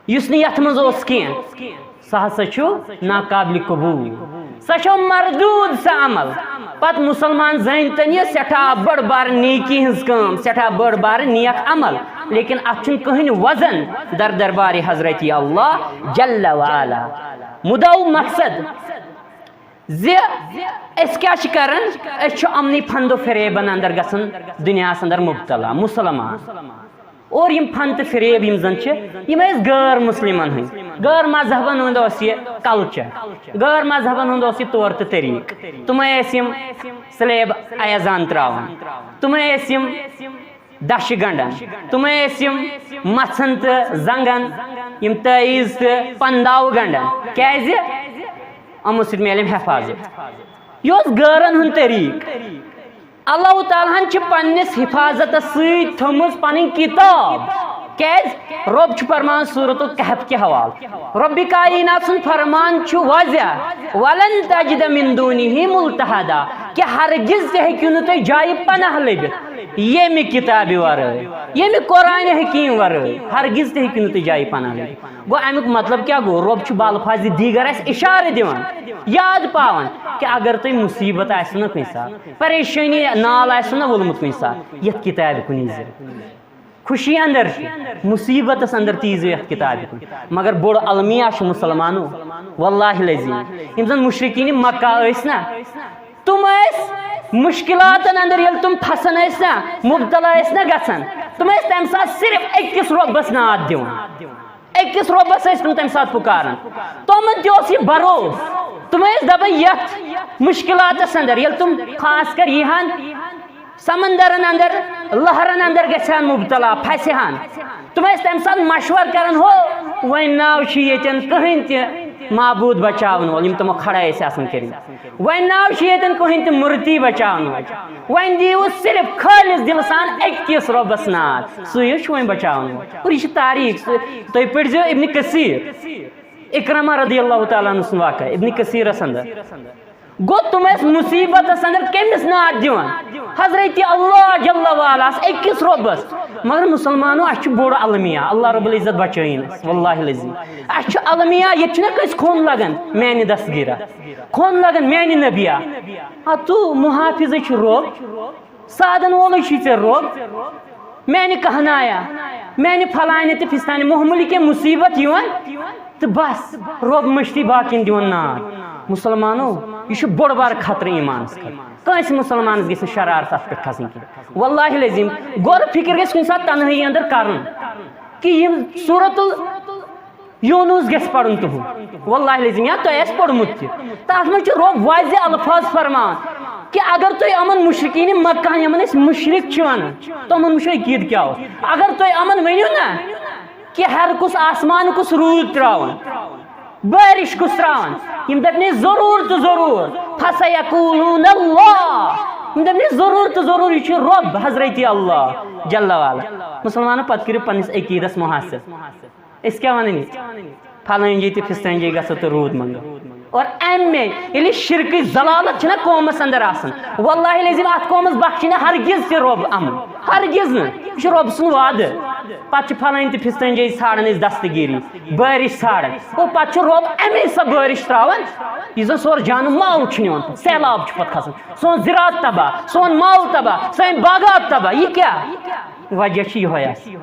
یُس نہٕ یتھ منٛز اوس کینٛہہ، سُہ ہسا چھُ ناقابل قبول، سۄ چھو مردود سۄ عمل۔ پتہٕ مسلمان زٲنۍ تن یہِ سٮ۪ٹھاہ بٔڑ بار نیکی ہٕنٛز کٲم، سٮ۪ٹھاہ بٔڑ بار نیک عمل، لیکن اتھ چھُنہٕ کٕہٕنۍ وزن در دربارِ حضرت اللہ جل وعلا۔ مُدعا و مقصد زِ أسۍ کیٛاہ چھِ کران؟ أسۍ چھِ یِمنٕے پھندو فریبن اندر گژھان، دُنیاہس اندر مبتلا، مسلمان۔ اور یِم پھند تہٕ فریب یِم زن چھِ، یِم ٲسۍ غٲر مسلمن ہٕنٛدۍ، غٲر مذہبن ہُنٛد اوس یہِ کلچر، غٲر مذہبن ہُنٛد اوس یہِ طور تہٕ طریٖقہٕ۔ تِمے ٲسۍ یِم سلیب ایزان تراوان، تِمے ٲسۍ یِم دَچھِ گنڈان، تِمے ٲسۍ یِم مژھن تہٕ زنگن، یِم تعیٖز تہٕ پنداو گنڈان۔ کیازِ؟ یِمو سۭتۍ میلہِ أمۍ حفاظت۔ یہِ اوس غٲرن ہُنٛد طریٖقہٕ۔ اللہ تعالیٰ ہن چھِ پننِس حفاظتس سۭتۍ تھٲومٕژ پنٕنۍ کتاب، کیازِ؟ رۄب چھُ فرمان سورۃ الکہف کہِ حوالہٕ، رۄبِ کائنات سُنٛد فرمان چھُ واضح، "ولن تجد من دونه ملتحدا"، کہِ ہرگز تہِ ہیٚکِو نہٕ تُہۍ جایہِ پناہ لٔبِتھ ییٚمہِ کِتابہِ ورٲے، ییٚمہِ قرآنِ حکیٖم ورٲے، ہرگز تہِ ہیٚکِو نہٕ تُہۍ جایہِ پناہ لٔبِتھ۔ گوٚو، اَمیُک مطلب کیٛاہ گوٚو؟ رۄب چھُ بالفاظِ دیٖگر اَسہِ اِشارٕ دِوان، یاد پاوان کہِ اگر تۄہہِ مُصیٖبت آسِوٕ نہ کُنہِ ساتہٕ، پریشٲنی نال آسِوٕ نہ ووٚلمُت کُنہِ ساتہٕ، یَتھ کِتابہِ کُن ییٖزیو۔ خوشی اندر چھِ، مُصیٖبتَس اندر تہِ ییٖزیو یَتھ کِتابہِ کُن۔ مگر بوٚڑ المیہ چھُ مُسلمانو، واللہ العظیم، یِم زَن مُشرِکیٖنِ مکہ ٲسۍ نہ، تِم ٲسۍ مُشکِلاتَن اندر، ییٚلہِ تِم پھسان ٲسۍ نہ، مُبتلا ٲسۍ نہ گژھان، تِم ٲسۍ تَمہِ ساتہٕ صرف أکِس رۄبَس ناد دِوان۔ أکِس رۄبَس ٲسۍ تِم تَمہِ ساتہٕ پُکاران۔ تِمَن تہِ اوس یہِ بروسہٕ۔ تِم ٲسۍ دَپان، یَتھ مُشکِلاتَس اندر، ییٚلہِ تِم خاص کر یِہَن سمندرن اندر، لہرن اندر گژھِ ہن مُبتلا، پھسہِ ہن، تِم ٲسۍ تَمہِ ساتہٕ مشورٕ کران، ہو، وۄنۍ ناو چھُ ییٚتٮ۪ن کٕہٕنۍ تہِ معبوٗد بچاوَن وول، یِم تِمو کھڑا ٲسۍ آسان کٔرمٕتۍ۔ وۄنۍ ناو چھُ ییٚتٮ۪ن کٕہٕنۍ تہِ مورتی بچاوَن وول۔ وۄنۍ دِیِو صرف خٲلص دِلہٕ سان أکِس رۄبَس ناد، سُے چھُ وۄنۍ بچاوَن وول۔ اور یہِ چھِ تاریٖخ، سُہ، تُہۍ پٔرۍزیو ابن کثیر، اکرمہ رضی اللہ تعالیٰ عنہ سُنٛد واقعہ، ابن کثیرس اندر۔ گوٚو، تِم ٲسۍ مُصیٖبتس اندر کٔمِس ناد دِوان؟ حضرت اللہ جل وعلا، أکِس رۄبس۔ مگر مُسلمانو، اَسہِ چھُ بوٚڑ المیہ، اللہ رب العزت بچٲیِن اَسہِ، واللہ العظیم۔ اَسہِ چھُ المیہ، ییٚتہِ چھُنہ کٲنٛسہِ خوٗن لگان میانہِ دستگیٖرا، خوٗن لگان میانہِ نبیہ۔ ہا، تو محافظ چھُ رۄب، سادن وولٕے چھُے ژےٚ رۄب۔ میانہِ کہنایا، میانہِ پھلانہِ تہٕ فستانہِ معموٗلی کینٛہہ مُصیٖبت یِوان تہٕ بس، رۄب مٔشتٕے باقین دِوان ناد۔ مُسلمانو، یہِ چھُ بوٚڑ بارٕ خطرٕ ایٖمانس خٲطرٕ۔ کٲنٛسہِ مُسلمانس گژھِ نہٕ شرارت اتھ پٮ۪ٹھ کھسٕنۍ کینٛہہ۔ واللہ العظیم، غورٕ فکر گژھِ کُنہِ ساتہٕ تنہٲیی اندر کرُن کہِ یِم سورت ال یونس گژھِ پرُن تُہُنٛد، واللہ العظیم، یا تۄہہِ آسہِ پوٚرمُت تہِ۔ تَتھ منٛز چھُ رۄب واضح الفاظ فرمان کہِ اگر تُہۍ یِمن مُشرِکیٖنِ مکہ، یِمن أسۍ مُشرِک چھِ وَنان، تِمن وٕچھو عقیٖدٕ کیٛاہ اوس۔ اگر تُہۍ یِمن ؤنِو نہ کہِ ہر کُس آسمان کُس روٗد ترٛاوان، بٲرِش کُس ترٛاوان، یِم دَپنَے ضروٗر تہٕ ضروٗر، فَسَیَقوٗلُونَ اللَّہ، یِم دَپنَے ضروٗر تہٕ ضروٗر یہِ چھُ رۄب حضرت اللہ جل وعلا۔ مُسلمانو، پَتہٕ کٔرِو پنٛنِس عقیٖدَس محاسب۔ أسۍ کیٛاہ وَنان یہِ؟ پھلٲنۍ جاے تہٕ فِستٲنۍ جاے گژھو تہٕ روٗد منٛگو۔ اور اَمہِ ییٚلہِ شرکٕچ ضلالت چھِنہ قومَس اندر آسان، واللہ العظیم اَتھ قومَس بخشی نہٕ ہرگز تہِ رۄب اَمُن، ہرگز نہٕ۔ یہِ چھُ رۄب سُنٛد وعدٕ۔ پَتہٕ چھِ پھلٲنۍ تہٕ فِستٲنۍ جاے ژھانڈان أسۍ دستگیٖری، بٲرِش ژھانڈان۔ اور پَتہٕ چھُ رۄب اَمے سۄ بٲرِش ترٛاوان، یُس زَن سورُے جانہٕ مال چھُ نِوان، سیلاب چھُ پَتہٕ کھسان، سون زِراعت تباہ، سون مال تباہ، سٲنۍ باغات تباہ۔ یہِ کیٛاہ؟ وجہ چھُ یِہوٚے اَسہِ۔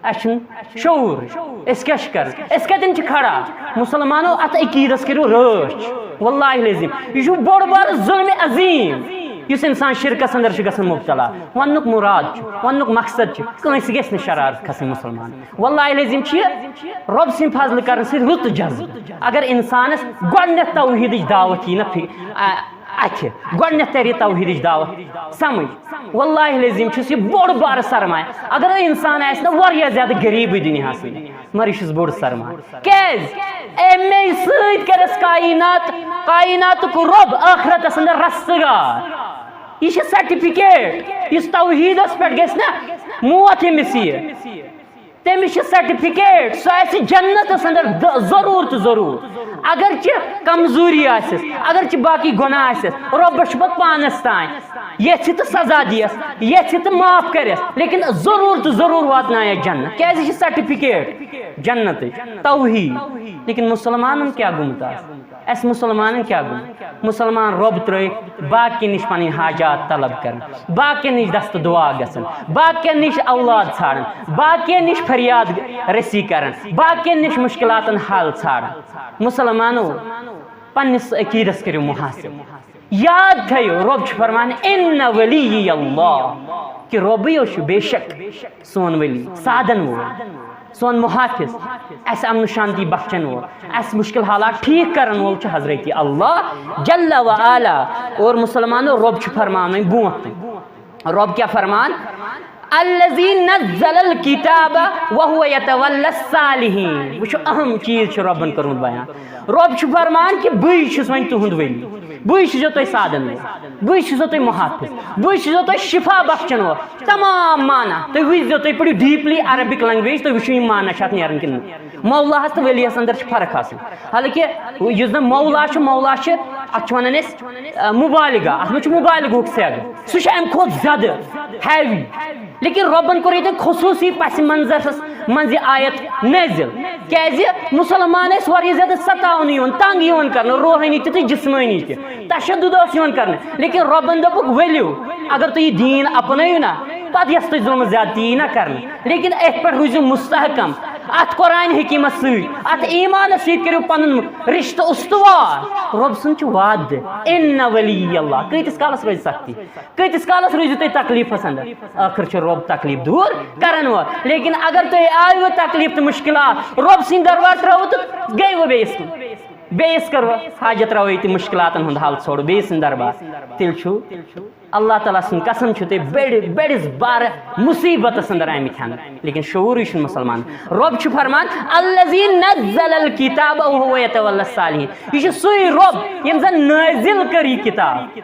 اَسہِ چھُنہٕ شعوٗر، أسۍ کیٛاہ چھِ کَران؟ أسۍ کَتٮ۪ن چھِ کھڑا؟ مُسلمانو، اَتھ عقیٖدَس کٔرِو رٲچھ۔ واللہ العظیم، یہِ چھُ بوٚڑ بارٕ ظُلمِ عظیٖم، یُس اِنسان شِرکَس اَندَر چھُ گژھان مُبتلا۔ وَننُک مُراد چھُ، وَننُک مقصد چھُ، کٲنٛسہِ گژھِ نہٕ شرارت کھَسٕنۍ مُسلمان۔ واللہ العظیم چھُ یہِ رۄب سٕنٛدِ فضلہٕ کَرنہٕ سۭتۍ رُت جذبہٕ۔ اگر اِنسانَس گۄڈٕنٮ۪تھ توحیٖدٕچ دعوت یی نہ فِ-، آ، اَتھِ، گۄڈٕنٮ۪تھ تَرِ یہِ توحیٖدٕچ دعوت سَمٕجھ۔ واللہ العظیم چھُس یہِ بوٚڑ بارٕ سرمایہ۔ اگر نہٕ اِنسان آسہِ نہ واریاہ زیادٕ غریٖبٕے دُنیاہَس منٛز، مگر یہِ چھُس بوٚڑ سرمایہ۔ کیٛازِ؟ اَمے سۭتۍ کَرٮ۪س کائنات، کائناتُک رۄب ٲخرتَس اندر رستگار۔ یہِ چھِ certificate، یُس توحیٖدَس پٮ۪ٹھ گژھِ نہ موت أمِس یِیہِ۔ تٔمِس چھِ certificate، سُہ آسہِ جنتَس اندر د-، ضروٗر تہٕ ضروٗر۔ اگرچہِ کمزوٗری آسٮ۪س، اگرچہِ باقٕے گۄناہ آسٮ۪س، رۄبَس چھُ پَتہٕ پانَس تام۔ یژھِ تہٕ سزا دِیَس، یژھِ تہٕ معاف کَرٮ۪س، لیکن ضروٗر تہٕ ضروٗر واتنایَس جنت۔ کیٛازِ؟ یہِ چھِ certificate جنتٕچ، توحیٖد۔ لیکن مُسلمانَن کیٛاہ گوٚمُت آسہِ؟ اَسہِ مُسلمانَن کیٛاہ گوٚو؟ مُسلمان رۄب ترٛٲوِتھ باقین نِش پَنٕنۍ حاجات طلب کَران، باقین نِش دست دُعا گژھان، باقین نِش اولاد ژھانڈان، باقین نِش فریاد رسی کَران، باقین نِش مُشکِلاتَن حل ژھانڈان۔ مُسلمانو، پننِس عقیٖدَس کٔرِو محاسب۔ یاد تھٲیِو، رۄب چھُ فرمان، "اِنَّ وَلِیَّ اللَّہ"، کہِ رۄبٕے یوت چھُ بے شک سون ولی، سادن وول، سون محافظ، اَسہِ امن شانتی بخشن وول، اَسہِ مُشکِل حالات ٹھیٖک کرن وول چھُ حضرت اللہ جل و علا۔ اور مُسلمانو، رۄب چھُ فرمان وۄنۍ برونٛٹھ کُن۔ رۄب کیٛاہ فرمان؟ الذي نزل الكتاب وهو يتولى الصالحين۔ وٕچھِو، اہم چیٖز چھُ رۄبن کوٚرمُت بیان۔ رۄب چھُ فرمان کہِ بٕے چھُس وۄنۍ تُہُنٛد ؤلی، بٕے چھُسو تۄہہِ سادن وول، بٕے چھُسو تۄہہِ محافظ، بٕے چھُسو تۄہہِ شفا بخشن وول۔ تمام معنی تُہۍ وٕچھزیو، تُہۍ پٔرِو deeply Arabic language، تُہۍ وٕچھِو یِم معنی چھِ اَتھ نیران کِنہٕ نہ۔ مولاہس تہٕ ؤلیَس اندر چھِ فرق آسان۔ حالانکہ یُس زن مولا چھُ، مولا چھِ، اتھ چھِ ونان أسۍ، آ، مبالغہ، اتھ منٛز چھُ مبالغہُک صیغہ، سُہ چھُ امہِ کھۄتہٕ زیادٕ heavy۔ لیکن رۄبن کوٚر ییٚتٮ۪ن خصوٗصی پس منظرس منٛز یہِ آیت نٲزِل، کیازِ مسلمان ٲسۍ واریاہ زیادٕ ستاونہٕ یِوان، تنگ یِوان کرنہٕ، روحٲنی تہِ تہٕ جسمٲنی تہِ، تشدد اوس یِوان کرنہٕ۔ لیکن رۄبن دوٚپُکھ، ؤلِو، اگر تُہۍ یہِ دیٖن اپنٲیِو نا، پتہٕ یۄس تۄہہِ ظُلمہٕ زیادتی یی نا کرنہٕ، لیکن أتھۍ پٮ۪ٹھ روٗزِو مستحکم، اتھ قرآن حکیمس سۭتۍ، اتھ ایمانس سۭتۍ کٔرِو پنُن رشتہٕ استوار۔ رۄب سُنٛد چھُ وعدٕ، ان ولی اللہ۔ کۭتِس کالس روزِ سختی؟ کۭتِس کالس روٗزِو تُہۍ تکلیفس اندر؟ ٲخر چھُ رۄب تکلیف دوٗر کرن وول۔ لیکن اگر تُہۍ آیوٕ تکلیف تہٕ مشکلات، رۄب سٕنٛدۍ دربار ترٲوٕ تہٕ گٔیوٕ بیٚیِس کُن، بیٚیِس کٔروٕ حاجت روا تہٕ مشکلاتن ہُنٛد حل ژھوڑ بیٚیِس سٕنٛدۍ دربار، تیٚلہِ چھُ اللہ تعالیٰ سُنٛد قسم چھُ تُہۍ بٔڑِ، بٔڑِس بارٕ مصیبتس اندر آمٕتۍ ہن۔ لیکن شعوٗرٕے چھُنہٕ مسلمان۔ رۄب چھُ فرمان، الذی نزل الکتاب وهو یتولی الصالحین۔ یہِ چھُ سُے رۄب ییٚمۍ زن نٲزِل کٔر یہِ کتاب۔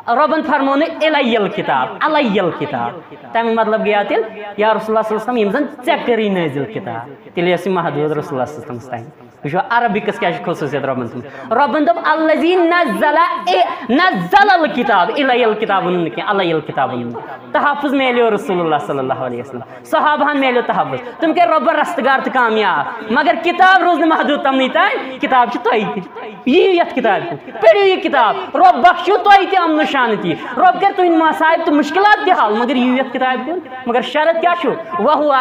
رۄبن فرموو نہٕ الیہ الکتاب، علیہ الکتاب۔ تمیُک مطلب گٔیو تیٚلہِ، یا رسول اللہ صلی اللہ علیہ وسلم، ییٚمۍ زن ژےٚ کٔرٕے نٲزِل کتاب، تیٚلہِ ٲس یہِ محدوٗد رسول اللہ صلی اللہ علیہ وسلمس تام۔ وٕچھو، عربِکس کیٛاہ چھِ خصوٗصیت رۄبن سٕنٛز۔ رۄبن دوٚپ، الذی نزل، اے، نزل الکتاب، الیہ الکتاب ووٚنُن نہٕ کینٛہہ، علیہ الکتاب ووٚنُن۔ تحفظ میلیو رسول اللہ صلی اللہ علیہ وسلم۔ صحابہن میلیو تحفظ، تِم کٔرۍ رۄبن رستگار تہٕ کامیاب۔ مگر کتاب روٗز نہٕ محدوٗد تمنٕے تام، کتاب چھِ تۄہہِ تہِ۔ یِیِو یتھ کتابہِ کُن، پٔرِو یہِ کتاب۔ رۄب بخشِو تۄہہِ تہِ امن و شانتی۔ رۄب کرِ تُہنٛدۍ مصائب تہٕ مشکلات تہِ حل، مگر یِیِو یتھ کتابہِ کُن۔ مگر شرط کیٛاہ چھُ؟ وہو،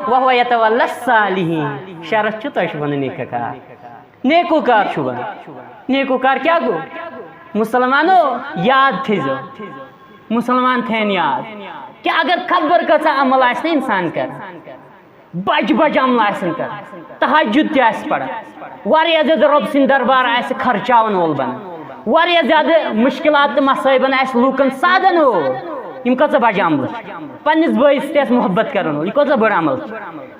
وہو یتولی الصالحین۔ شرط چھُ، تۄہہِ چھُ بنُن نیکوکار۔ نیکوکار چھُ بنُن۔ نیکوکار کیٛاہ گوٚو؟ مسلمانو، یاد تھٲیزیو۔ مسلمان تھٲین یاد کہِ اگر خبر کۭژاہ عمل آسہِ نہ انسان کران، بج بج عمل آسن کران، تہجد تہِ آسہِ پران، واریاہ زیادٕ رۄب سٕنٛدۍ دربار آسہِ خرچاون وول بنان، واریاہ زیادٕ مشکلات تہٕ مصٲیبن آسہِ لوٗکن سادن وول، یِم کۭژاہ بج عمل چھِ۔ پننِس بٲیِس سۭتۍ آسہِ محبت کران وول، یہِ کۭژاہ بٔڑ عمل چھِ۔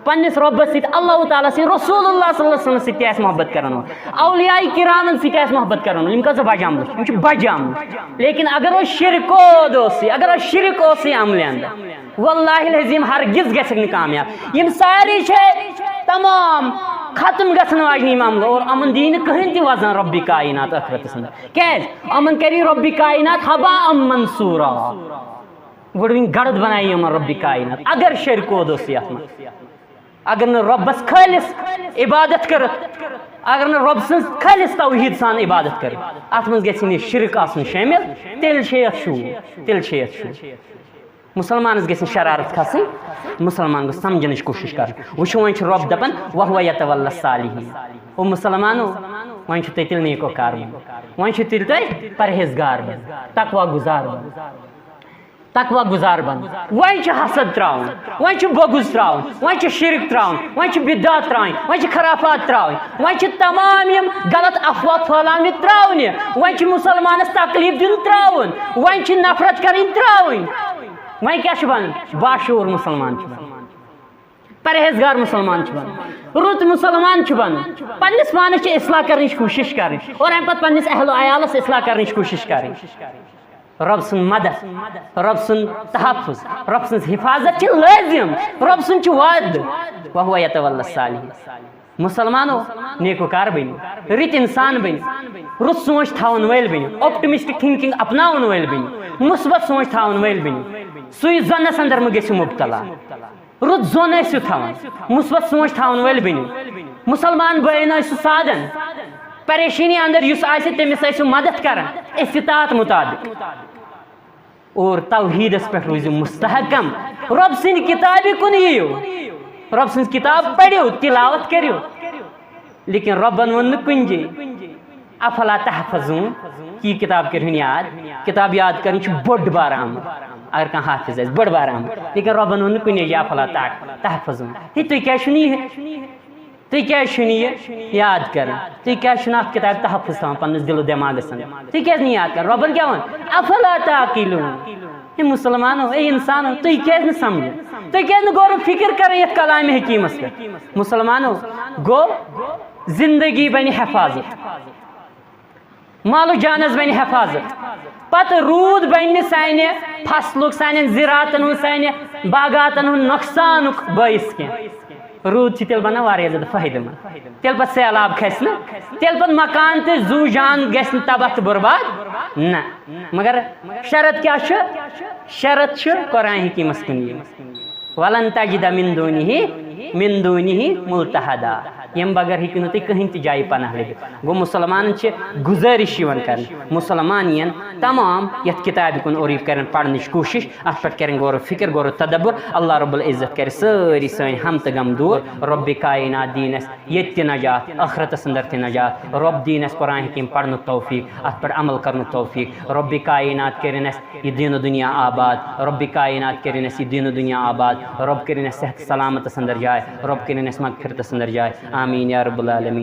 پننِس رۄبس سۭتۍ، اللہ تعالیٰ سٕنٛدۍ، رسول اللہ صلی اللہ علیہ وسلم سۭتۍ تہِ آسہِ محبت کران وول، اولیاء کرامن سۭتۍ تہِ آسہِ محبت کران وول، یِم کۭژاہ بج عمل چھِ، یِم چھِ بج عمل۔ لیکن اگر أسۍ شرک اوس، اگر أسۍ شرک اوس یہِ عملہِ اندر، واللہ العظیم ہرگز گژھکھ نہٕ کامیاب۔ یِم سارے چھِ تمام ختم گژھن واجنہِ یِم عملہٕ، اور یِمن دی نہٕ کٕہٕنۍ تہِ وزن ربِ کائنات ٲخرتس اندر۔ کیازِ؟ یِمن کری ربِ کائنات ہباء منثورا۔ وٕڑوٕنۍ گڑد بنایہِ یِمن ربِ کائنات۔ اگر شرک اوس یتھ منٛز، اگر نہٕ رۄبس خٲلص عبادت کٔرٕتھ، اگر نہٕ رۄب سٕنٛز خٲلص توحید سان عبادت کٔرٕتھ، اتھ منٛز گژھِ نہٕ شرک آسُن شٲمِل، تیٚلہِ چھے یتھ شوٗب، تیٚلہِ چھے یتھ شوٗب۔ مسلمانس گژھِ نہٕ شرارت کھسٕنۍ، مسلمان گوٚژھ سمجھنٕچ کوٗشش کرٕنۍ۔ وٕچھِو، وۄنۍ چھُ رۄب دپان، وہو یتولی الصالحین۔ او مسلمانو، وۄنۍ چھُ تیٚلہِ نیکوکار بنُن، وۄنۍ چھُ تیٚلہِ تۄہہِ پرہیزگار بنُن، تقوی گزار بنُن۔ تقوی گزار بنُن۔ وۄنۍ چھُ حسد تراوُن، وۄنۍ چھُ بغض تراوُن، وۄنۍ چھُ شرک تراوُن، وۄنۍ چھُ بدعت تراوٕنۍ، وۄنۍ چھِ خرافات تراوٕنۍ، وۄنۍ چھِ تمام یِم غلط افواہ پھٔہلاونہِ تراونہِ، وۄنۍ چھِ مسلمانس تکلیف دیُن تراوُن، وۄنۍ چھِ نفرت کرٕنۍ تراوٕنۍ۔ وۄنۍ کیٛاہ چھُ بنُن؟ باشعوٗر مسلمان چھُ بنُن، پرہیزگار مسلمان چھُ بنُن، رُت مسلمان چھُ بنُن، پننِس پانس چھِ اصلاح کرنٕچ کوٗشش کرٕنۍ اور امہِ پتہٕ پننِس اہل و عیالس اصلاح کرنٕچ کوٗشش کرٕنۍ۔ رۄب سُنٛد مدد، رۄب سُنٛد تحفظ، رۄب سٕنٛز حفاظت چھِ لٲزم، رۄب سُنٛد چھُ وعدٕ، وہو یتولی الصالحین۔ مسلمانو، نیکوکار بٔنِو، رٕتۍ انسان بٔنِو، رُت سونچ تھاون وٲلۍ بٔنِو، optimistic thinking اپناون وٲلۍ بٔنِو، مثبت سونچ تھاون وٲلۍ بٔنِو، سُے زۄنس اندر مہٕ گٔژھِو مبتلا۔ رُت زۄن ٲسِو تھاوان، مثبت سونچ تھاون وٲلۍ بٔنِو۔ مسلمان بٲیِن ٲسِو سادن، پریشٲنی اندر یُس آسہِ تٔمِس ٲسِو مدد کران استطاعت مطابق۔ اور توحیدس پٮ۪ٹھ روٗزِو مستحکم۔ رۄب سٕنٛدِ کتابہِ کُن یِیِو، رۄب سٕنٛز کتاب پٔرِو، تلاوت کٔرِو۔ لیکن رۄبن ووٚن نہٕ کُنہِ جایہِ، افلا تحفظون، کہِ یہِ کتاب کٔرِہُن یاد۔ کتاب یاد کرٕنۍ چھُ بوٚڑ بارٕ عمل۔ اگر کانٛہہ حافظ آسہِ، بوٚڑ بارٕ عمل۔ لیکن رۄبن ووٚن نہٕ کُنے جایہِ افلا تح-، تحفظون۔ ہے، تُہۍ کیٛازِ چھِو نہٕ یہِ تُہۍ کیٛازِ چھِو نہٕ یہِ یاد کران؟ تُہۍ کیٛازِ چھِو نہٕ اَتھ کِتابہِ تحفظ تھاوان پننِس دِل و دٮ۪ماغس اندر؟ تُہۍ کیٛازِ نہٕ یاد کران؟ رۄبن کیٛاہ ووٚن؟ افلا تعقلون۔ ہے مسلمانو، اے انسانو، تُہۍ کیٛازِ نہٕ سمجھان؟ تُہۍ کیٛازِ نہٕ غور و فکر کران یتھ کلامِ حکیمس پٮ۪ٹھ؟ مسلمانو، گوٚو زندگی بنہِ حفاظت، مال و جانس بنہِ حفاظت، پتہٕ روٗد بنہِ نہٕ سانہِ فصلُک، سانٮ۪ن زِراعتن ہُنٛد، سانہِ باغاتن ہُنٛد نۄقصانُک بٲعث کینٛہہ۔ روٗد چھِ تیٚلہِ بنان واریاہ زیادٕ فٲیدٕ مند۔ تیٚلہِ پتہٕ سیلاب کھسہِ نہٕ، تیٚلہِ پتہٕ مکان تہٕ زُو جان گژھِ نہٕ تباہ تہٕ برباد۔ نہ، مگر شرط کیٛاہ چھُ؟ شرط چھُ قرآن حکیمس کُن یُن۔ ولن تجد من دونہ، من دونہ ملتحدا۔ ییٚمہِ بغٲر ہیٚکِو نہٕ تُہۍ کٕہٕنۍ تہِ جایہِ پناہ لٔبِتھ۔ گوٚو، مسلمانن چھِ گُزٲرِش یِوان کرنہٕ، مسلمان یِن تمام یتھ کتابہِ کُن اور یہِ کرن پرنٕچ کوٗشش، اتھ پٮ۪ٹھ کرن غور و فکر، غور و تدبر۔ اللہ رب العزت کرِ سٲری سٲنۍ ہم تہٕ غم دوٗر۔ رب کائنات دین اسہِ ییٚتہِ تہِ نجات، ٲخرتس اندر تہِ نجات۔ رب دین اسہِ قرآن حکیم پرنُک توفیق، اتھ پٮ۪ٹھ عمل کرنُک توفیق۔ رب کائنات کرن اسہِ یہِ دین و دنیا آباد۔ رب کائنات کرن اسہِ یہِ دین و دنیا آباد۔ رب کرن اسہِ صحت سلامتس اندر جاے۔ رب کرن اسہِ مغفرتس اندر جاے۔ آمین یا رب العالمین۔